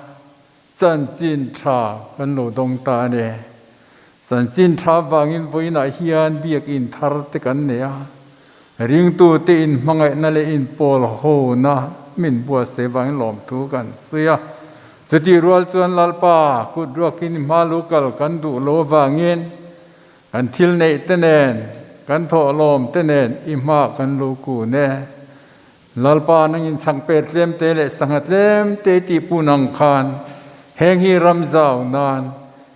chanchin tha kan lo dawng ta a ni. Chanchin tha vangin vawiinah hian biakinn thar te kan nei a. Ringtute inhmangaihna leh inpawlhona min buatsaih vangin lawmthu kan sawi a. Chutih rual chuan Lalpa kut ruakin hma lu kal kan duh lo avangin kan thil neih te nen, kan thawhlawm te nen i hma kan lu kun e. Lalpa nangin chhangpet tlem te leh sangha tlem te tih pun ang khan heng hi ram zau nan,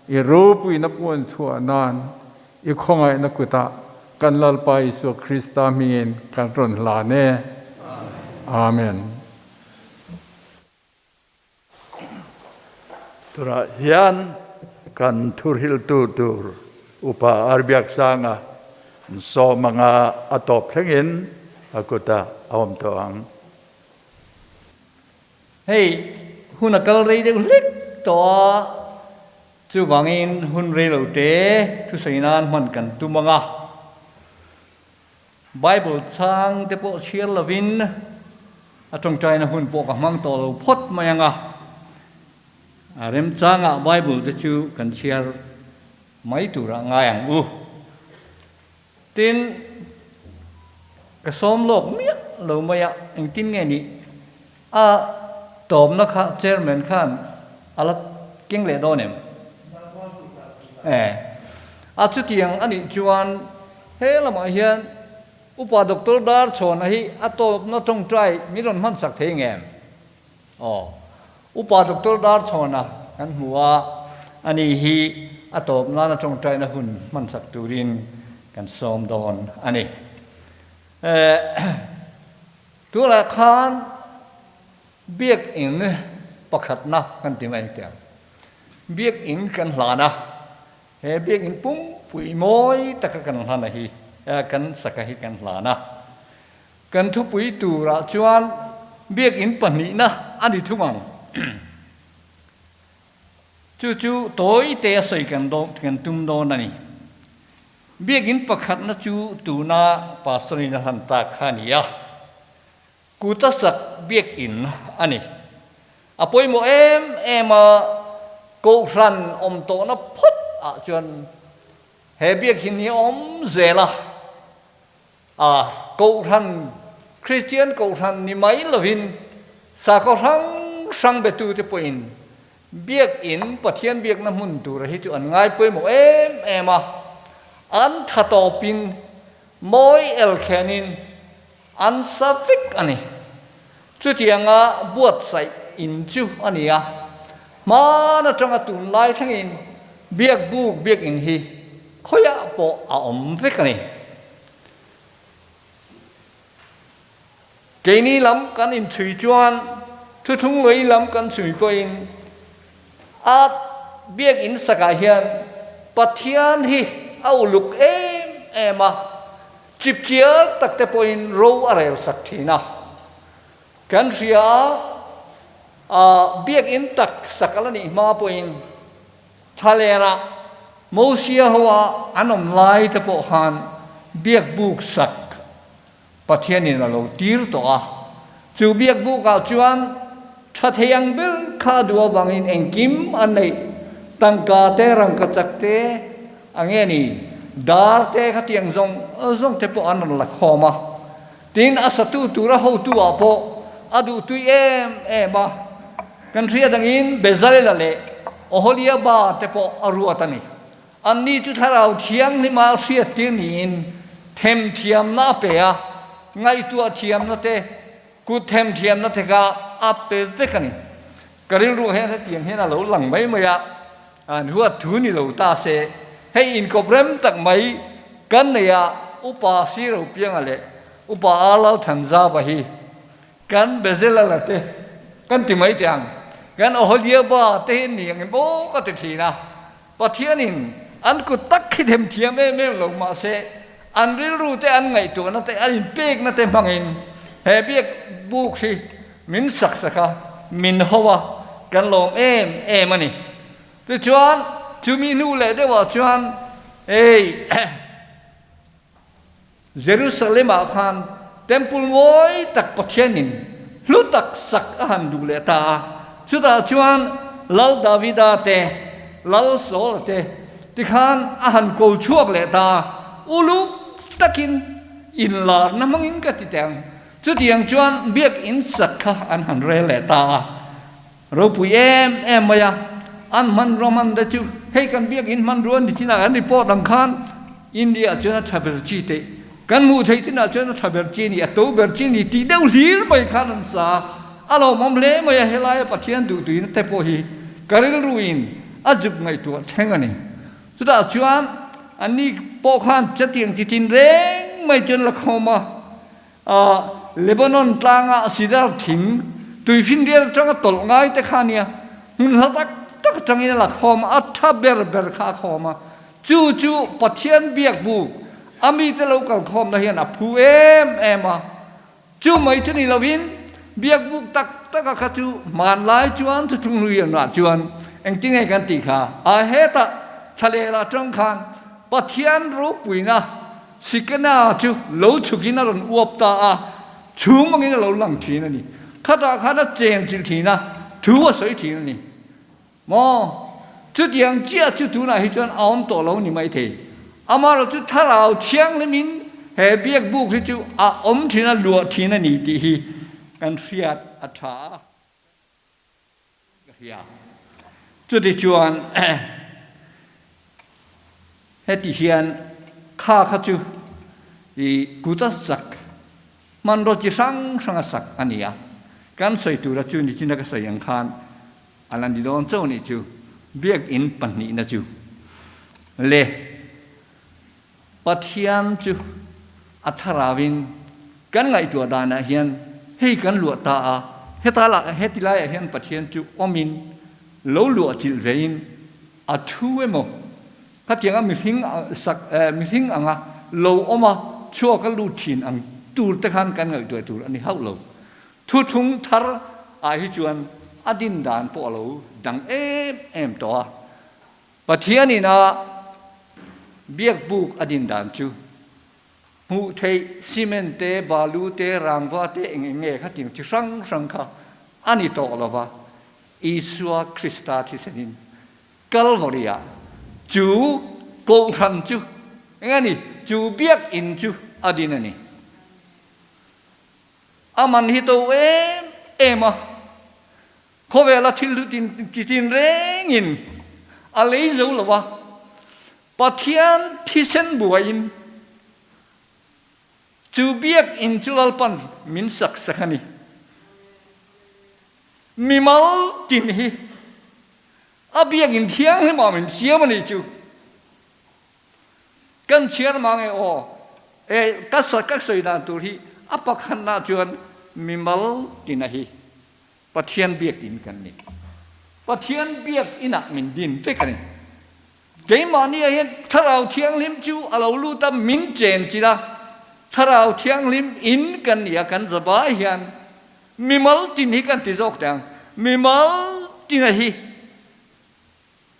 i ropuina puan chhuah nan, i khawngaihna kutah Kan Lalpa Isua Krista hmingin kan rawn hlan e. Amen. Tunah hian kan thuhriltu tur Upa Arbiaksanga sawm anga a tawp thlengin a kutah a awm tawh ang. Hei hun a kal rei deuh hlek tawh a. Chuvangin hun rei lo te thusawi nan hman kan tum ang a. Bible chang te pawh chhiar lovin A tawngtaina hun pawh ka hmang tawh lo phawt mai ang a. A remchangah Bible te chu kan chhiar mai turah ngai ang u. Tin, ka sawm lawk miah lo mai a, engtin nge nih? A tawpna kha Chairman khan a la keng leh dawn em? E, a chutiang a nih chuan he lamah hian Upa Doctor Darchhawna hi a tawpna tawngtai min rawn hmansak thei ngem? Aw, Upa Doctor Darchhawna kan hmu a, ani hi a tawp nana tawngtaina hun hmansak turin kan sawm dawn a ni. Tunah khan Biakinn pakhatna kan ti mai ang. Biakinn kan hlan a, He biakinn pumpui mawi taka kan hlana hi, kan saka hi kan hlan a. Kan thupui turah chuan biakinn pahnihna a ni thung ang. Chu chu tawi te a sawi kan kan tum dawn a ni. Biakinn pakhatna chu tuna Pastor-in a hlan tak kha a ni a. Kuta sak biakinn a ni. A pawimawh em em a, Kohhran awm tawhna phawt ah chuan he biakinn hi a awm zel a, a Kohhran, Kristian Kohhran ni mai lovin sakhaw hrang hrang betute pawhin biakinn, Pathian biakna hmun tura hi chu an ngai pawimawh em em a, an tha tawpin mawi elkhenin An sa vek a ni. Chutianga buatsaih in chu a ni a, hman atanga tunlai thlengin biakbuk biakinn hi khawiah pawh a awm vek a ni. Keini lam kan inchhui chuan thuthlung lei lam kan chhui pawhin a biakinn sakah hian Pathian hi a uluk em em a, Chipchiar tak te pawhin ro a rel sak thin a. Kan hria a, biakinn tak sak a la nih hma pawhin Thalera Mosia hoa an awm lai te pawh khan biakbuk sak Pathianin a lo tir tawh a. Chu biakbukah chuan tha thei ang ber kha a duh avangin engkim a neih tangka te, rangkachak te, A nge ni, dar te kha tiang zawng zawng te pawh an rawn la khawm a. Tin, a satu tura hotu ah pawh a duhtui em em a. Kan hriat angin Bezalela leh Oholiaba te pawh a ruat a ni. Anni chu Thlarau Thianghlima hriattir niin themthiamna a pe a, ngaihtuah thiamna te, kut themthiamna te kha a pe vek a ni. Ka rilru hian hetiang hian a lo lang mai mai a, an huat thu ni lo ta se, hei inkawp rem tak mai kan nei a, Upa Siro Pianga leh Upa Arlal Thanzava hi kan Bezelala te kan ti mai teh ang, kan Oholiaba te hi an ni ang em aw ka ti thin a, Pathianin an kut tak hi themthiam em em lo mahse an rilru te an ngaihtuahna te an inpekna te hmangin he biak buk hi min sak sak a, min ho a, kan lawm em em a ni. Tichuan chumi hnu leh deuhah chuan hei Jerusalem-ah khan Temple mawi tak Pathianin hlu tak sak a han duh leh ta a. Chutah chuan Lal Davida te, Lal Saula te tikhan a han ko chhuak leh ta a, uluk takin inlarna hmangin ka ti teh ang. Chutiang chuan biakinn sak kha an han rel leh ta a. Ropui em em mai a, an hmanrua hman te chu hei kan biakinn hmanrua ni chinah kan report ang khan India ah chuan a tha ber chi te kan hmuh theih chinah chuan a tha ber chi ni a to ber chi ni tih deuh hlir mai khan an sa a, a lawmawm hle mai a helaia Pathian duhtuina te pawh hi ka rilru in a zuk ngaihtuah thleng a ni. Chutah chuan anni pawh khan chatiang chi tin reng mai chuan la khawm a. Lebanon tlanga sidar thing tuifinrial atanga tawlh ngai te kha a nia, hmun hla tak tak atangin a la khawm a, a tha ber ber kha a khawm a. Chu chu Pathian biak buk a mite lo kal khawmna hian a phu em em a. Chu mai chu ni lovin biak buk tak taka kha chu hmanlai chuan thuthlung hlui anah chuan engtinge kan tih kha a hetah thlaler atang khan Pathian ropuina Sikana chu lo chhukin a rawn uap ta a, chhum angin a lo lang thin a ni. Khatah khan a cheng chilh thin a, thu a sawi thin a ni. Maw? Chutiang chiah chu tunah hi chuan a awm tawh lo ni maithei. Amaherawhchu chu Thlarau Thianghlimin he biak buk hi chu a awm thin a, luah thin a ni tih hi kan hriat a tha a. Ka hria. Chutichuan heti hian kha kha chu i kut a sak, hmanraw chi hrang hrang a sak a ni a. Kan sawi tura chu nichina ka sawi ang khan a la ni dawn chauh nih chu biakinn pahnihna chu le Pathian chu a thlarauin kan ngaihtuah danah hian hei kan luah ta a, heta lah heti laiah hian Pathian chu awmin lo luah chilh vein a thu emaw khatianga mihring sak mihring anga lo awma chhuak a lut thin ang tur te khan kan ngaihtuah tur a ni hauh lo. Thuthlung thar ah hi chuan a din dan pawh a lo dang em em tawh a. Pathianin a biakbuk a din dan chu hmuh theih cement te, balu te, rangva te eng eng nge khatiang chi hrang hrang kha a ni tawh lo va, Isua Krista thisenin Kalvari-ah chu kohhran chu eng a ni, chu biakinn chu a din a ni. A man hi to em em a. Khawvela thil hlu tin chi tin rengin a lei zo lo a, Pathian thisen buaiin chu biakinn chu Lalpan min sak sak a ni. Mimal tin hi a biakinn thianghlimah min siam a nih chu. Kan chhiar mang e aw. E ka ka sawi dan tur hi a pakhatna chuan mimal tina hi Pathian biakinn kan ni. Pathian biakinah min din vek a ni. Keimahni ah hian Thlarau Thianghlim chu a lo lut a, min chen chilh a. Thlarau Thianghlim in kan ni a, kan zavai hian mimal tin hi kan ti zawk teh ang. Mimal tina hi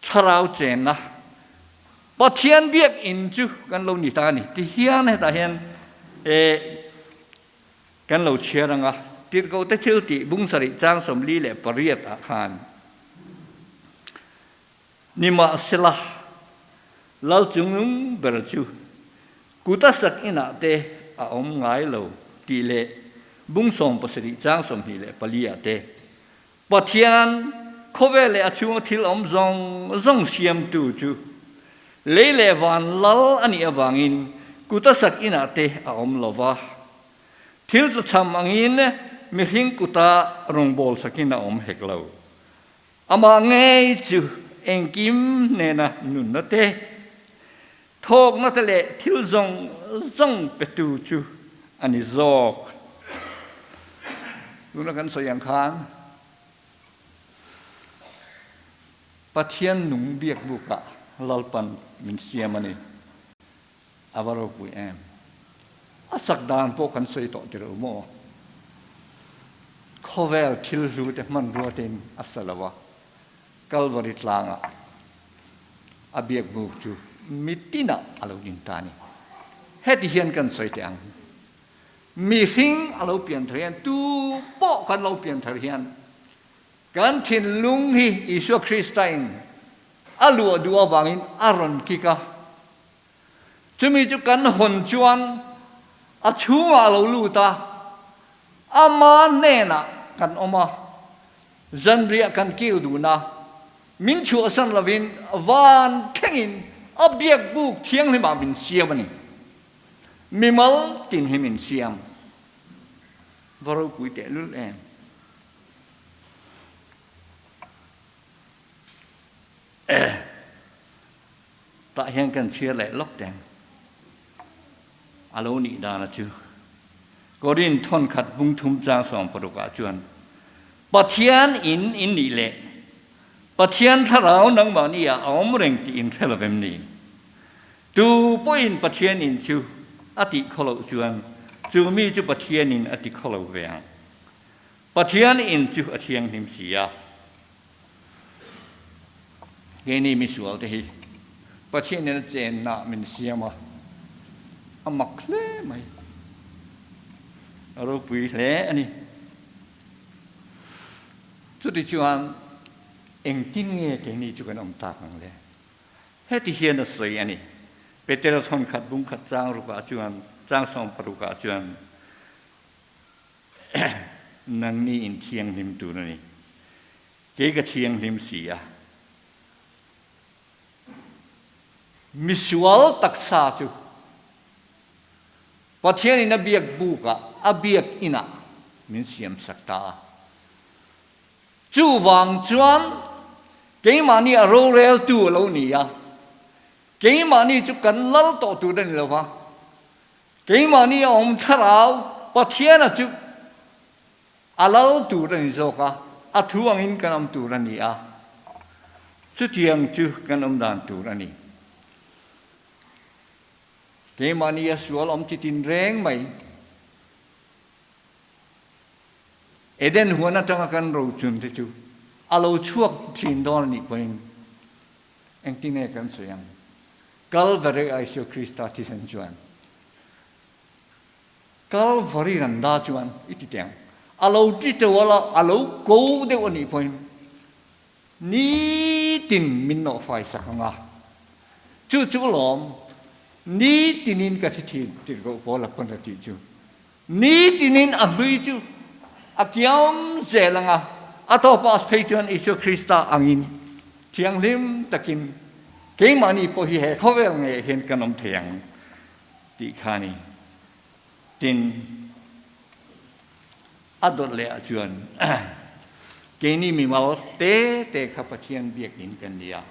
Thlarau chenna Pathian biakinn chu kan lo ni ta a ni. Tihian hetah hian e Kan lo chhiar ang a, Tirhkohte thil tih bung sarih chang 48 ah khan Nimahsela, Lal chungnung ber chu kut a sak inah te a awm ngai lo tih leh bung 17 chang 24 ah te Pathian khawvel leh a chhunga thil awm zawng zawng siamtu chu lei leh van lal a nih avangin kut a sak inah te a awm lo va. Thil tlachham angin mihring kuta rawngbâwl sakin a awm hek lo. Amah ngei chu engkim hnena nunna te, thawkna te leh thil zawng zawng petu chu a ni zawk. Tuna kan sawi ang khan Pathian nung biakbukah Lalpan min siam a ni. A va ropui em! A sak dan pawh kan sawi tawh tirh maw? Khawvel thil hlu te hmanrua tein a sa lo a, Kalvari tlangah a biakbuk chu mitinah a lo ding ta a ni. Heti hian kan sawi teh ang, mihring a lo pian thar hian, tu pawh kan lo pian thar hian kan thinlung hi Isua Krista in a luah duh avangin a rawn kik a, Chumi chu kan hawn chuan a chhungah a lo lut a, ama hnenah kan awm a, zanriah kan kil dun a, min chhuahsan lovin van thlengin a biakbuk thianghlimah min siam a ni. Mimal tin hi min siam. Va ropui tehlul em. Tah hian kan chhiar leh lawk teng a lo nih dana chu Korin thawnkhat bung thum chang 16 ah chuan Pathian in in nih leh Pathian thlarau nangmahni ah a awm reng tih in hre lovem ni? Tu pawhin Pathian in chu a tih khaw loh chuan chu mi chu Pathian in a ti khaw lo ve ang. Pathian in chu a thianghlim si a. Keini misual te hi Pathianin a chenna min siam a, a mak hle mai. A ropui hle a ni. Chutichuan engtin nge keini chu kan awm tak ang le? Heti hian a sawi a ni. Petera thawnkhat bungkhat chang rukah chuan, chang sawmparukah chuan, Nangni in thianghlim tur a ni. Kei ka thianghlim si a. Misual taksa chu Pathianin a biak bukah, a biak inah min siamsak ta a. Chuvang chuan keimahni a roreltu a lo ni a, keimahni chu kan lal tawh tur a ni lo va, keimahni a awm thlarau Pathiana chu a lal tur a ni zawk a, a thu angin kan awm tur a ni a, chutiang chu kan awm dan tur a ni. Keimahni a sual awm chi tin reng mai. Eden huan atanga kan rochun te chu a lo chhuak thin dawn a nih pawhin engtin nge kan sawi ang? Kalvary a Isua Krista thisen chuan Kalvary randa chuan i ti teh ang. A lo ti teuh a la, a lo ko deuh a nih pawhin nitin min nawhfai sak ang a. Chu chu lawm nitinin ka thi thin tirhkoh Paula pawn a tih chu. Nitinin a hlui chu a kiam zel ang a, a tawpah phei chuan Isua Krista angin thianghlim takin keimahni pawh hi he khawvel ngeiah hian kan awm thei ang tih kha a ni. Tin, a dawt lehah chuan keini mimal te te kha Pathian biakin kan ni a.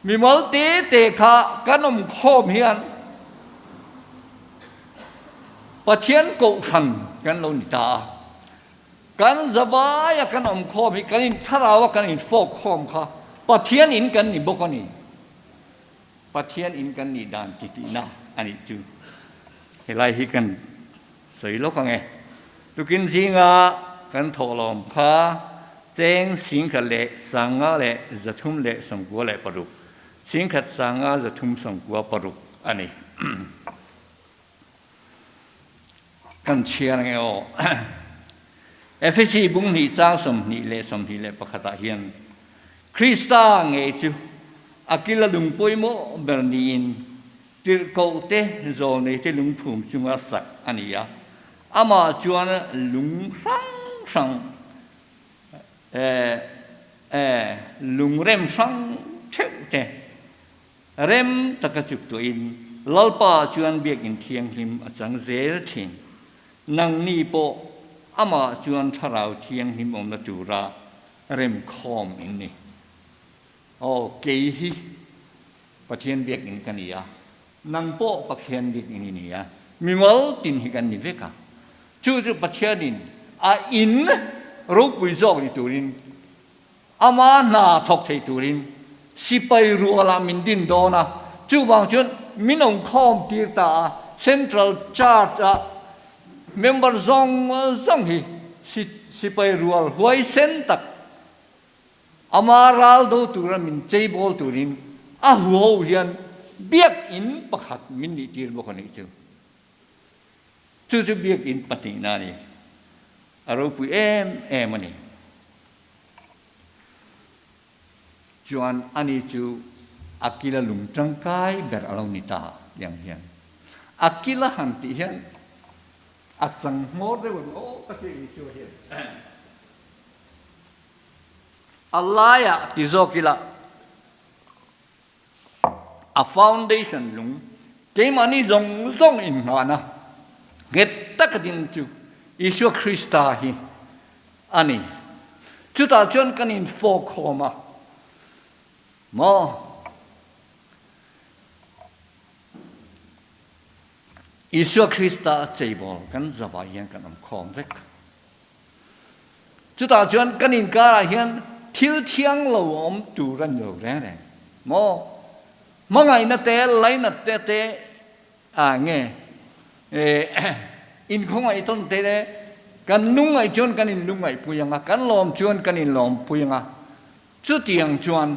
Mimal te te kha kan awm khawm hian Pathian kohhran kan lo ni ta a. Kan zavaia kan awm khawm hi kan in thlarau a kan in fawk khawm kha Pathian in kan ni bawk a ni. Pathian in kan nih dan chi tihna a nih chu. Helai hi kan sawi lawk ang e. Tukin zinga kan thawhlawm kha cheng singkhat leh sanga leh 396, singkhat sanga 396 a ni. Kan chhiar ang e aw. Efesi bung hnih chang 20 le 21 ah hian Krista ngei chu a kil a lung pawimawh ber niin tirhkoh te zawlnei te lungphum chunga sak a ni a. Amah chuan lung hrang hrang lungrem hrang theuh te rem taka chuk tuahin Lalpa chuan biakinn thianghlim a chang zel thin. Nangni pawh amah chuan thlarau thianghlim awmna tura remkhawm in ni. Aw, kei hi Pathian biakinn ka ni a, nang pawh Pathian biakinn i ni a, mimal tin hi kan ni vek a. Chu chu Pathianin a in ropui zawk ni turin, ama hna thawk thei turin sipai rualah min din dawn a, chuvang chuan min awmkhawm tir ta a, Central Church ah member zawng zawng hi sipai rual huaisen tak ama ral do tura min cheibawl turin a huho hian biakinn pakhat min nih tir bawk a nih chu. Chu chu biakinn pahnihna a ni. A ropui em em a ni. Chuan ani chu a kila lung tangkai ber a lo ni ta tiang hian. A kila han tih hian a chang hmawr deuh ang aw ka ti Isua hian. A laiah ti zawk ila a foundation lung keimahni zawng zawng inngahna nghet taka ding chu Isua Krista hi a ni. Chutah chuan kan infawkhawm a maw? Isua Krista cheibawl kan zavai hian kan awmkhawm vek. Chutah chuan kan inkarah hian thil thiang lo a awm tur a ni lo reng reng maw? Hmangaihna te, lainat te te ah nge inkhawngaih tawn te le kan lungngaih chuan kan inlungngaihpui ang a, kan lawm chuan kan inlawmpui ang a. Chutiang chuan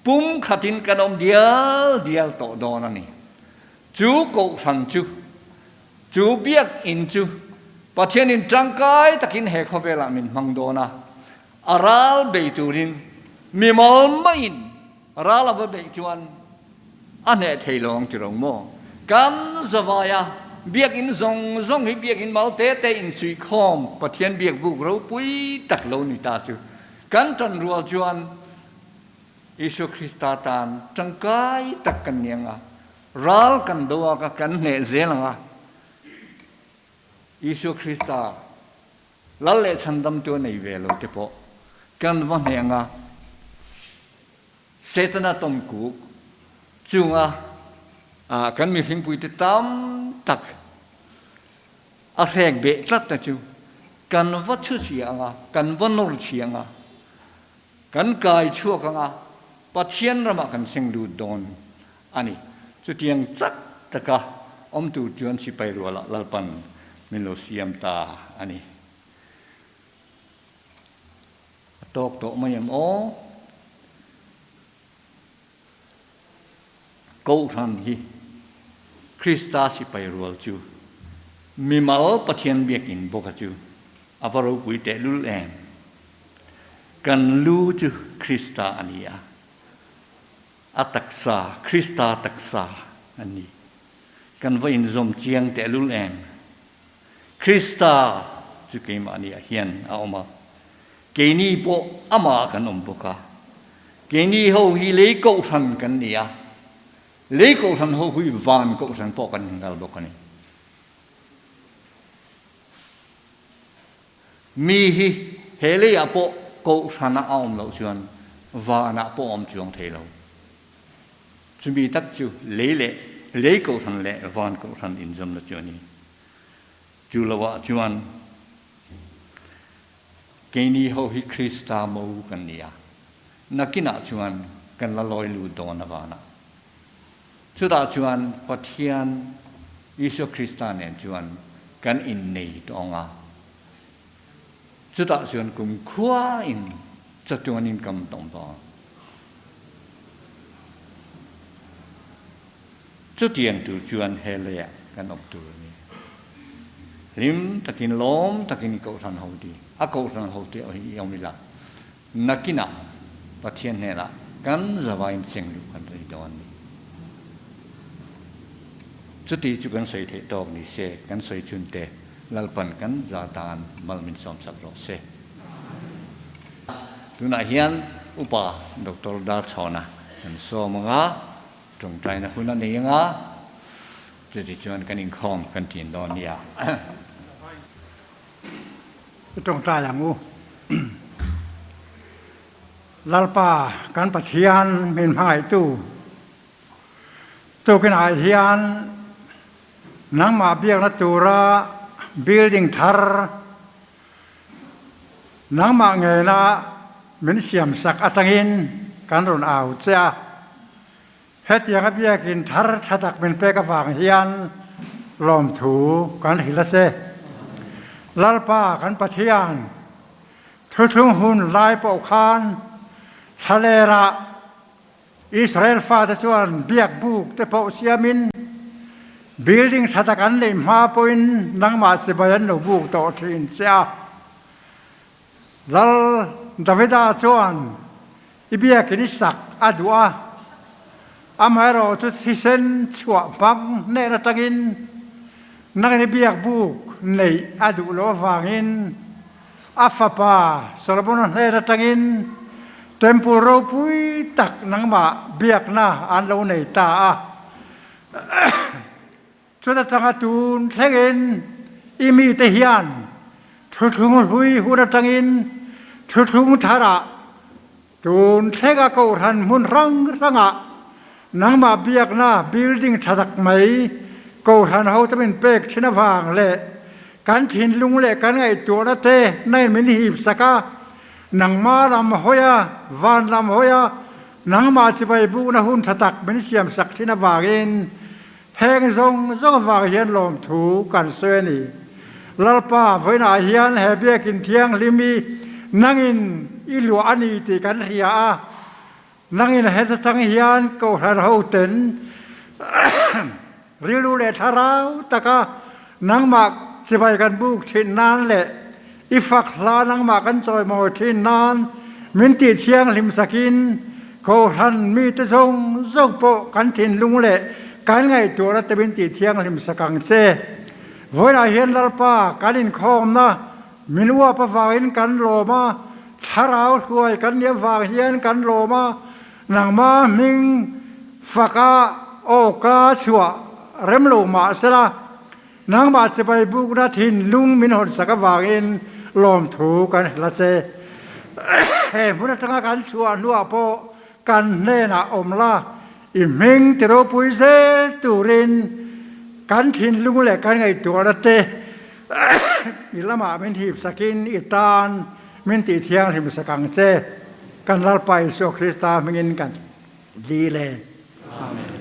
pum khatin kan awm dial dial tawh dawn a ni. Chu kohhran chu, chu biakinn chu Pathianin tangkai takin he khawvelah min hmang dawn a. A ral bei turin mimal maiin ral a va beih chuan a hneh thei lo ang ti rong maw? Kan zavaia biakinn zawng zawng hi biakinn mal te te insuihkhawm Pathian biakbuk ropui tak lo ni ta chu kan tan rual chuan Isua Krista tan tangkai tak kan ni ang a, ral kan do a ka kan hneh zel ang a, Isua Krista Lal leh chhandamtu a nei ve lo te pawh kan va hneh ang a, Setana tawmkuk chunga kan mihringpuite tam tak a hrek beh tlatna chu kan va chhu chhia ang a, kan va nawr chhia ang a, kan kai chhuak ang a, Pathian ramah kan seng lut dawn a ni. Chutiang chak taka awm tur chuan sipai rualah Lalpan min lo siam ta a ni. A tawk tawh mai em aw? Kohhran hi Krista sipai rual chu mimal Pathian biakinn bawka chu a va ropui tehlul em? Kan lu chu Krista a ni a. A taksa, Krista taksa a ni. Kan va inzawm chiang tehlul em? Krista chu keimahniah hian a awm a, keini pawh amah kan awm bawk a. Keini ho hi lei kohhran kan ni a, lei kohhran ho hi van kohhran pawh kan inral bawk a ni. Mi hi he leiah pawh kohhrana a awm loh chuan vanah pawh a awm chuang thei lo. Chumi tak chu lei leh lei kohhran leh van kohhran inzawmna chu a ni. Chu loah chuan keini ho hi Krista mo kan ni a, nakinah chuan kan la lawi lut dawn a vanah. Chutah chuan Pathian Isua Krista nen chuan kan innei tawng a, chutah chuan kumkhuain chatuanin kam tawng dawn. Chutiang tur chuan he leiah kan awm tur a ni. Hlim takin, lawm takin i kohhran ho ti, a kohhran ho te i awm ila, nakinah Pathian hnenah kan zavain seng luh kan rei dawn a ni. Chuti chu kan sawi theih tawk ni se, kan sawi chhun te Lalpan kan za tan mal min sawmsak rawh se. Tunah hian Upa Doctor Darchhawna kan sawm ang a, tawngtaina hun a nei ang a, chuti chuan kan inkhawm kan ṭin dawn nia. I tawngtai ang u. Lalpa kan Pathian min hmangaihtu tukinah hian nangmah biakna tura building thar nangmah ngena min siamsak atangin kan rawn au che a. Hetianga biakin thar tha tak min pek avang hian lawmthu kan hrilh a che. Lalpa kan Pathian, thuthlung hun lai pawh khan thlalerah Israel fate chuan biak buk te pawh siamin building tha tak an neih hma pawhin nangmah chibai an lo buk tawh thin che a. Lal Davida chuan i biakin i sak a duh a, amaherawh chu thisen chhuah hmang hnen atangin nangin i biak buk neih a duh loh avangin a fapa Solomon-a hnen atangin temple ropui tak nangmah biakna an lo nei ta a. Chut atanga tun thlengin i mite hian thuthlung hlui hun atangin thuthlung tharah tun thlenga kohhran hmun hrang hrangah nangmah biakna building tha tak mai kohhran ho te min pek thin avang leh kan thinlung leh kan ngaihtuahna te nain min hip sak a, nangmah lam hawi a, van lam hawi a, nangmah chibai bukna hun tha tak min siam sak thin avangin Heng zawng zawng avang hian lawmthu kan sawi a ni. Lalpa, vawiinah hian he biakin thianghlim hi nangin i luah a ni tih kan hria a. Nangin heta tang hian Kohhran hoten rilru leh thlarau taka nangmah chibai kan buk thin nan leh I fak hla nangmah kan chawimawi thin nan min tih thianghlim sakin Kohhran mite zawng zawng pawh kan thinlung leh kan ngaihtuahna te min tih thianghlim sak ang che. Vawiinah hian Lalpa kan inkhawmna min uap avangin kan lawm a, thlarau hruai kan nih avang hian kan lawm a, nangma hming faka awka chhuah rem lo mah sela, Nangmah chibai bukna thinlung min hawn sak avangin lawmthu kan hla che. He hmun atanga kan chhuah hnuah pawh kan hnenah awm la, i hming ti ropui zel turin kan thinlung leh kan ngaihtuahna te i lamah min hip sakin i tan min tih thianghlim sak ang che. Kan Lalpa Isua Krista hmingin kan dil e. Amen.